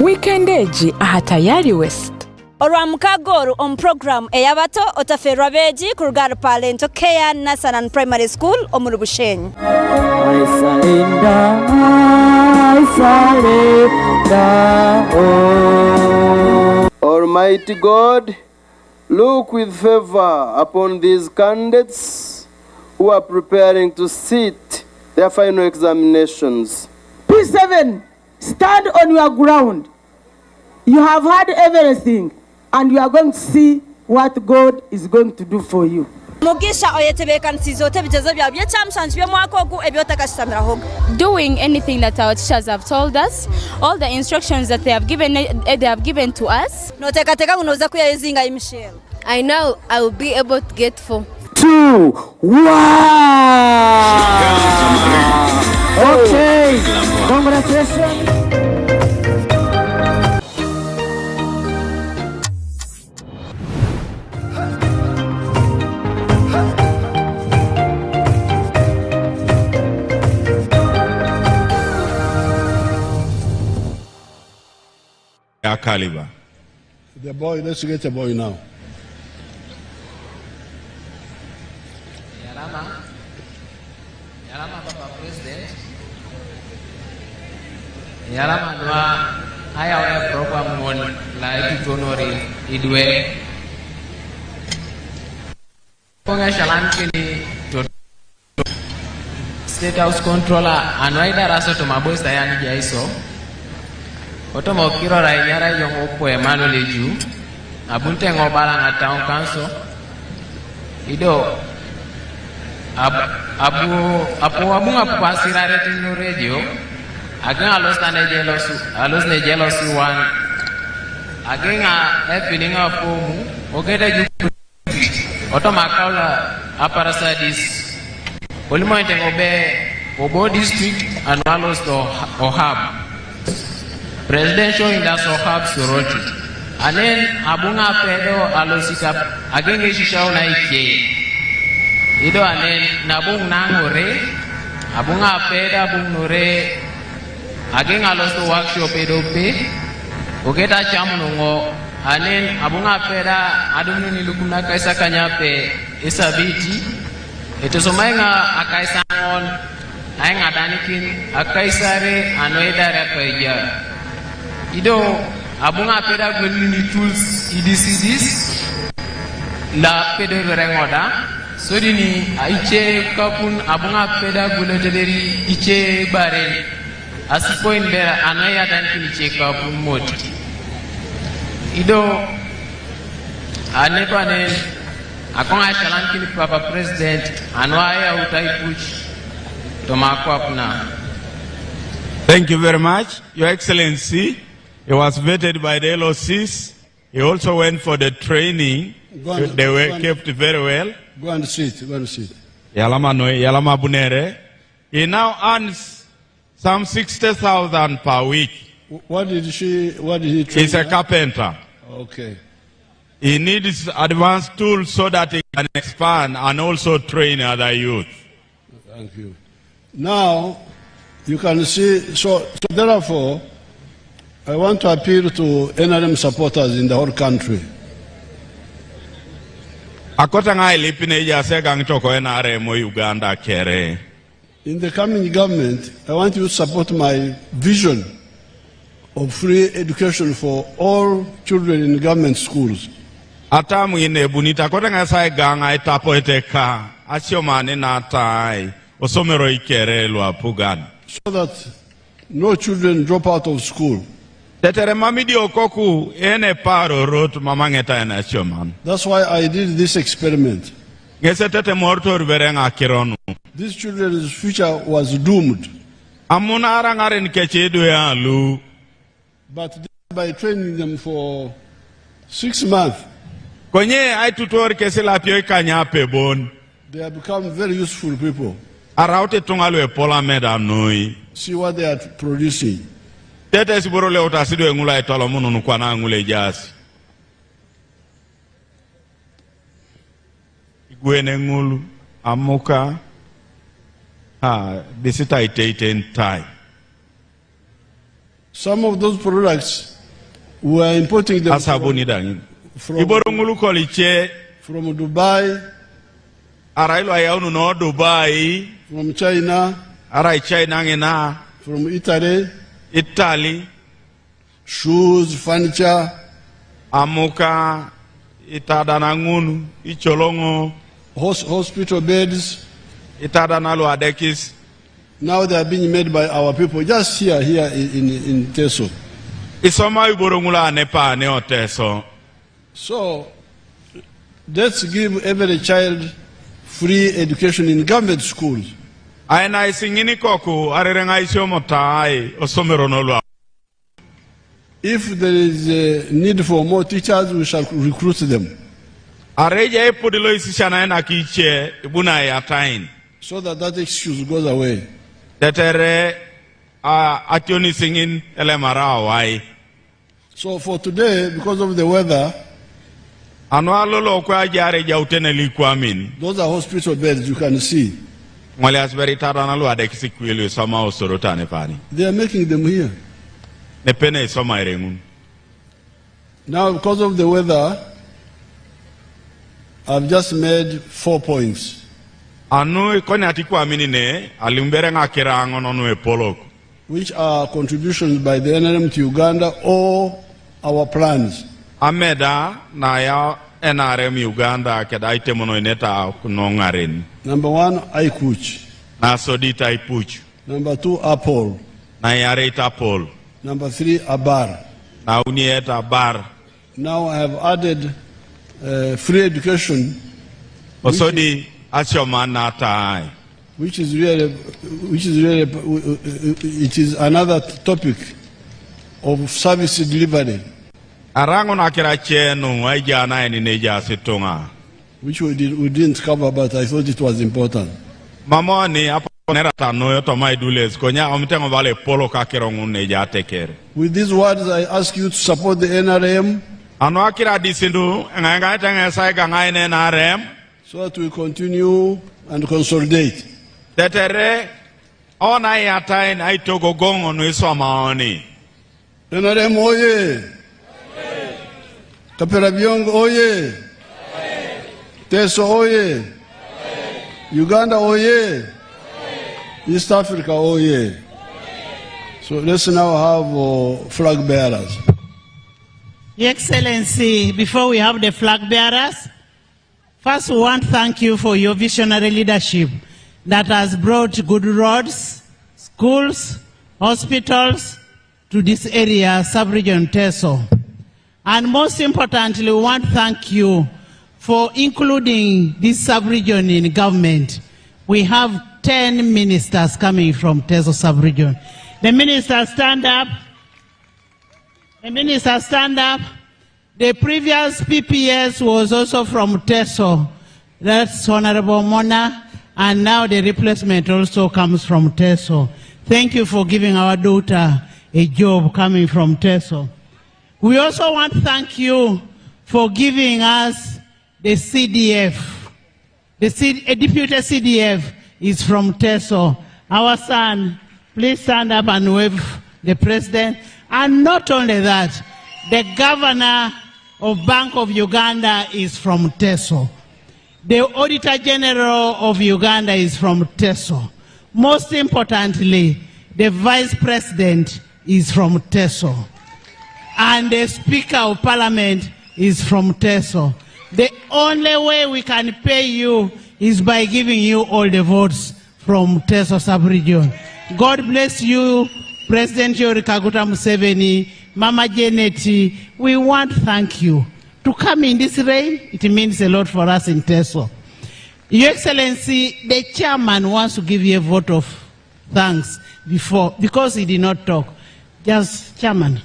Weekend egi aha Tayari West. Orwa mukaga oru omu puroguraamu ey'abato, otaferwa abeegi kuruga ahari Parental Care Nursery and Primary School omuri Bushenyi. I surrender, I surrender, oh. Almighty God, look with favor upon these candidates who are preparing to sit their final examinations. P seven, stand on your ground. You have heard everything, and you are going to see what God is going to do for you. Mugisha oyetebekanisize ota ebigyezo byawe by'ekyamushanju by'omwaka ogu ebi otakashutamirahoga. Doing anything that our teachers have told us, all the instructions that they have given, eh, they have given to us. Noteekateeka ngu nooza kwihayo zingahi, Michelle? I know I will be able to get four. Two, one. Okay. Congratulations. caliber. The boy, let's get a boy now. Eyalama, eyalama Papa President, eyalama nua ayawɛ program ŋun la itutonori idwe. Kɔŋɛ shalan kini to State House Controller anua idara so toma boys ta yani jaiso. Otomo kirora inyara yoŋ opwe mano leju. Abunte ŋo bala ŋa town council. Ido ab, abu abu abu ŋa pasira retin radio. Age ŋa los tane jelos alos ne jelos wan. Age ŋa efini ŋa pomu. Ogede ju Otoma kaula aparasadis. Olimointe ŋobe obo district anu alos to ohab. Presidential indas ohab Soroti. Anen abu ŋa pedo alosita ageŋe shishauna ice. Ido anen nabu ŋa ŋore abu ŋa pedo abu ŋore Age ŋa losto workshop edope, oget acamun ŋo, anen abu ŋa peda adumuni lukum na kaisa kanyape esabiti, etosomai ŋa akaisa ŋon, aiŋadanikin akaisare ano edare akaija. Ido abu ŋa peda gwelini tools idis idis, la pedorere ŋoda, sodini ice kapun abu ŋa peda gwelotederi ice bareni. Asipoin bera ano yatan kini ce kapun mot. Ido ane panen akong asalan kini Papa President ano aya utai puch toma kwapna. Thank you very much, Your Excellency. He was vetted by the L O Cs. He also went for the training. Go and- They were go and- kept very well. Go and sit. Go and sit. Eyalama no, eyalama bunere. He now earns some sixty thousand per week. Wh- What did she? What did he train? He's a her? Carpenter. Okay. He needs advanced tools so that he can expand and also train other youth. Thank you. Now, you can see. So, so therefore, I want to appeal to N R M supporters in the whole country. Akota ŋa ilipine jase gaŋ toko N R M o Uganda kere. In the coming government, I want you to support my vision of free education for all children in government schools. Atam ŋin ebunit akota ŋa sa igaŋ aitapoete ka asiomani natai osomero ikere luapugan. So that no children drop out of school. Tetere mam idiokoku ene paro rot mamaŋeta ene asioman. That's why I did this experiment. Ŋese tetemortor bere ŋa kironu. This children's future was doomed. Amun araŋaren kece idwe alu. But by training them for six months, Konye aitutor kesi lapio ikanya pebon. They have become very useful people. Araut ituŋa luepol ameda noi. See what they are producing. Tete esiboro leutasi do eŋul aitolomunun kwana ŋul ejaas. Igwene ŋul amuka. Ha, disita iteiten tai. Some of those products, we are importing them Asabuni from, daŋin. from, Iboro ŋul kolice. From Dubai, Arai luayaunu no Dubai. From China, Arai China ŋina. From Italy. Italy. Shoes, furniture. Amuka, itadana ŋun, icoloŋo. Hos hospital beds. Itadana luadekis. Now they are being made by our people just here, here in, in, in Teso. Isoma iboro ŋul anepa ne Oteso. So, let's give every child free education in government schools. Aina isiŋini koku arereŋa isiomotai osomero nolua. If there is a need for more teachers, we shall recruit them. Areja epudi lo isisianae nakice ibuna eyatain. So that that excuse goes away. Tetere a, ationisiŋin elemara awai. So for today, because of the weather, Anua lolo kwa jare jautene likwamin. Those are hospital beds, you can see. Ŋolias beri tadana luadekis kwelu isoma osoro tane pani. They are making them here. Nepene isoma ereŋun. Now, because of the weather, I've just made four points. Anu ikoni ati kwamini ne, alimbere ng'akira ang'ono nu epolok. Which are contributions by the N R M to Uganda or our plans. Ameda na ya N R M Uganda keda itemono ineta kunong'aren. Number one, Aikuch. Na sodit Aipuch. Number two, Apol. Na yareit Apol. Number three, Abar. Na uni eta Abar. Now I have added uh, free education. Osodi asioma na tai. Which is really, which is really, it is another topic of service delivery. Arango na kira chenu aija na eni neja situnga. Which we, did, we didn't cover, but I thought it was important. Mamoni apa nera tano yo to mai dules konya omtengo vale polo ka kero ng'un neja tekere. With these words, I ask you to support the N R M. Ano akira disindu ngai ngai tenge sai ga ngai ne N R M. So that we continue and consolidate. Tetere ona yatain aitogo gongo no isoma oni. N R M oye! Kapera Biongo oye! Teso oye! Uganda oye! East Africa oye! So let's now have uh, flag bearers. Your Excellency, before we have the flag bearers, first we want to thank you for your visionary leadership that has brought good roads, schools, hospitals to this area, sub-region Teso. And most importantly, we want to thank you for including this sub-region in government. We have ten ministers coming from Teso sub-region. The minister stand up. The minister stand up. The previous P P S was also from Teso. That's Honorable Mona. And now the replacement also comes from Teso. Thank you for giving our daughter a job coming from Teso. We also want to thank you for giving us the C D F. The C-, a deputy C D F is from Teso. Our son, please stand up and wave the president. And not only that, the governor of Bank of Uganda is from Teso. The Auditor General of Uganda is from Teso. Most importantly, the Vice President is from Teso. And the Speaker of Parliament is from Teso. The only way we can pay you is by giving you all the votes from Teso sub-region. God bless you, President Yoweri Kaguta Museveni, Mama Janet. We want to thank you. To come in this rain, it means a lot for us in Teso. Your Excellency, the chairman wants to give you a vote of thanks before, because he did not talk. Just, chairman.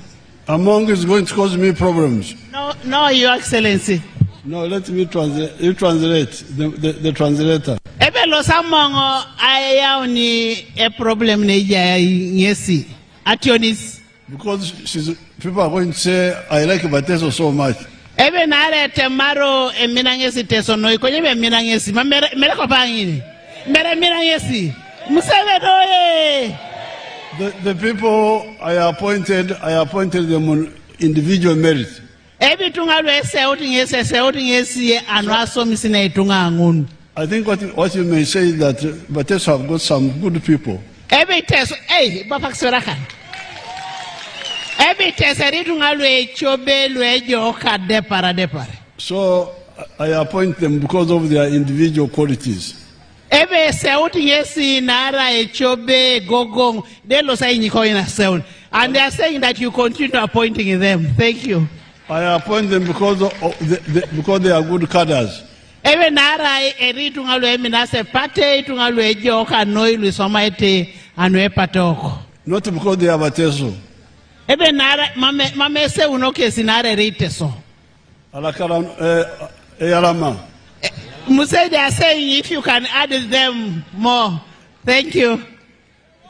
Among is going to cause me problems. No, no, Your Excellency. No, let me translate. You translate, the, the, the translator. Ebe lo samongo ayawni a problem ne ya ngesi. Ationis. Because she's, people are going to say, "I like Bateso so much." Ebe nare temaro emina ngesi Teso no ikonye be mina ngesi ma mere, mere ko bangini. Mere mina ngesi. Museveni oye. The, the people I appointed, I appointed them on individual merit. Ebitunga lwe seuti ngesi, seuti ngesi ye anwaso misina itunga ngun. I think what, what you may say is that uh, Bateso have got some good people. Ebiteso, ei, bapakisora kan. Ebiteso eritunga lwe chobe lwe joka depara depara. So I appoint them because of their individual qualities. Ebe seuti ngesi nara echobe gogong. They lo sai nyiko ina seun. And they are saying that you continue appointing them. Thank you. I appoint them because of the, the, because they are good cadres. Ebe nara eritunga lwe mina se pate itunga lwe joka noi lwe soma ete anwe patoko. Not because they are Bateso. Ebe nara mame, mame se uno kesi nara eriteso. Alakala, eh, eh, alama. Musaid, they are saying if you can add them more. Thank you.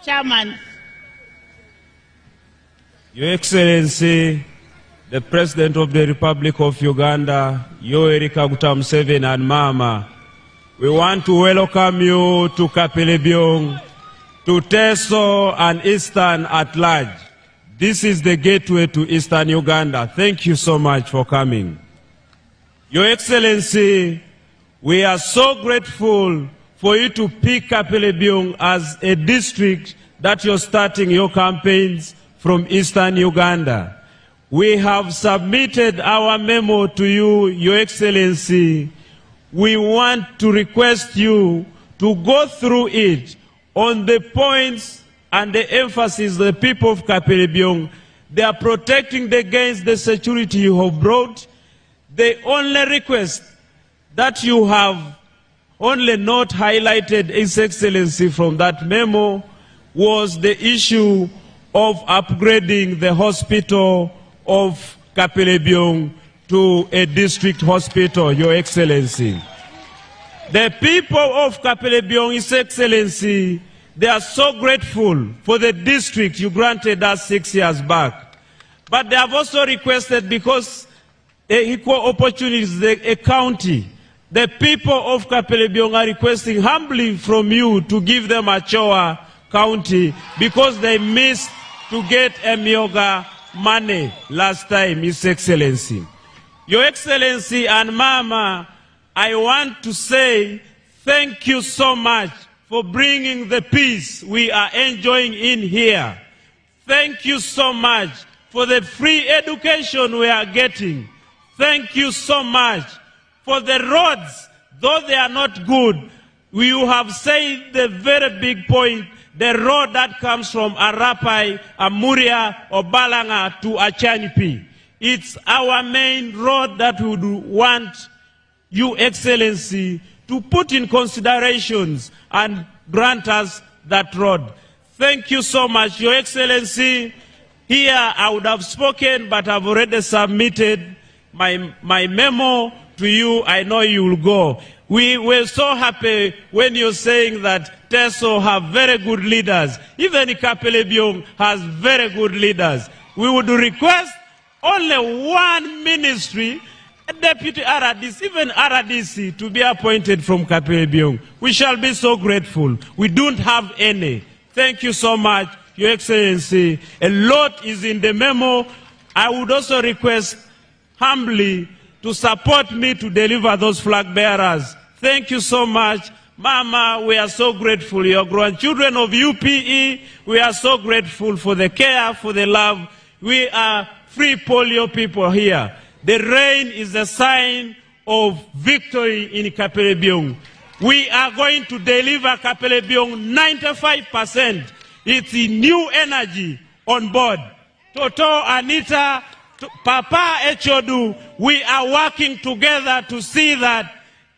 Chairman. Your Excellency, the President of the Republic of Uganda, Yoweri Kaguta Museveni and Mama, we want to welcome you to Kapelebyong, to Teso and Eastern at large. This is the gateway to Eastern Uganda. Thank you so much for coming. Your Excellency, we are so grateful for you to pick Kapelebyong as a district that you're starting your campaigns from Eastern Uganda. We have submitted our memo to you, Your Excellency. We want to request you to go through it on the points and the emphasis the people of Kapelebyong, they are protecting against the security you have brought. The only request that you have only not highlighted, His Excellency, from that memo was the issue of upgrading the hospital of Kapelebyong to a district hospital, Your Excellency. The people of Kapelebyong, His Excellency, they are so grateful for the district you granted us six years back. But they have also requested, because a equal opportunities, the, a county, the people of Kapelebyong are requesting humbly from you to give them Acholi County because they missed to get Emyooga money last time, His Excellency. Your Excellency and Mama, I want to say thank you so much for bringing the peace we are enjoying in here. Thank you so much for the free education we are getting. Thank you so much for the roads, though they are not good. You have said the very big point, the road that comes from Arapai, Amuria, Obalanga to Achanipi. It's our main road that we would want, Your Excellency, to put in considerations and grant us that road. Thank you so much, Your Excellency. Here I would have spoken, but I've already submitted my, my memo to you. I know you will go. We were so happy when you're saying that Teso have very good leaders. Even Kapelebyong has very good leaders. We would request only one ministry, a deputy R D C, even R D C to be appointed from Kapelebyong. We shall be so grateful. We don't have any. Thank you so much, Your Excellency. A lot is in the memo. I would also request humbly to support me to deliver those flag bearers. Thank you so much. Mama, we are so grateful. Your grandchildren of U P E, we are so grateful for the care, for the love. We are free polio people here. The rain is a sign of victory in Kapelebyong. We are going to deliver Kapelebyong ninety-five percent. It's a new energy on board. Toto, Anita, T-, Papa Echodu, we are working together to see that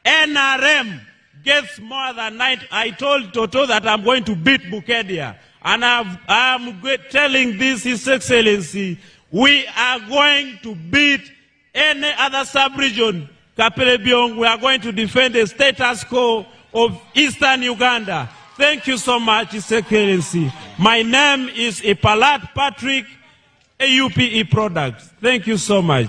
N R M gets more than ninety. I told Toto that I'm going to beat Bukedea. And I've, I'm go-, telling this, His Excellency, we are going to beat any other sub-region. Kapelebyong, we are going to defend the status quo of Eastern Uganda. Thank you so much, His Excellency. My name is Ipalat Patrick, a U P E product. Thank you so much.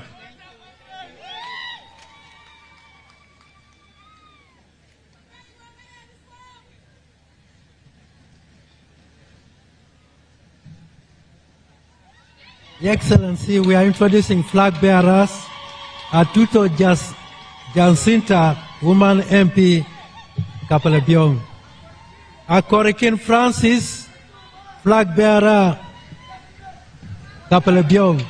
Your Excellency, we are introducing flag bearers, Atuto Jas-, Jacinta, woman M P, Kapelebyong. Akorikin Francis, flag bearer, Kapelebyong.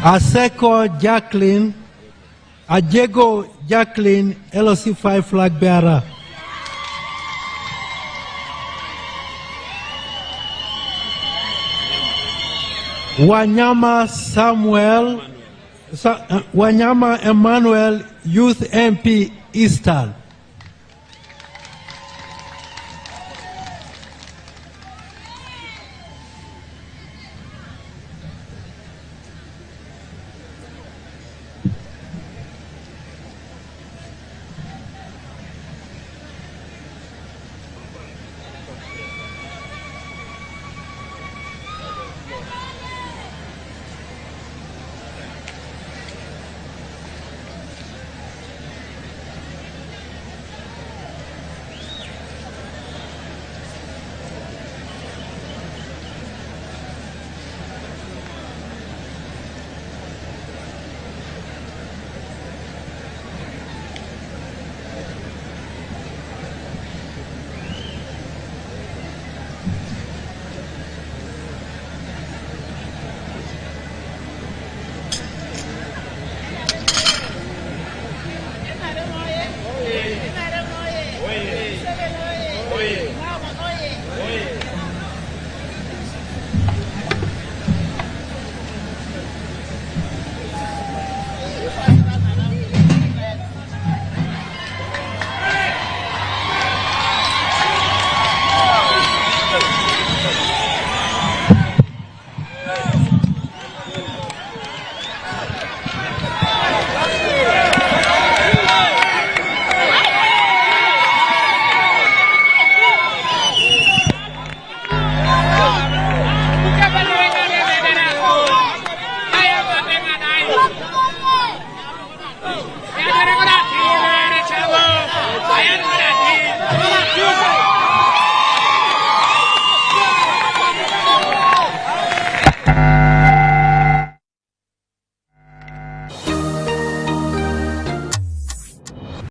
Aseko Jacqueline, Ajego Jacqueline, L C five flag bearer. Wanyama Samuel, Sa-, uh, Wanyama Emmanuel, Youth M P Eastern.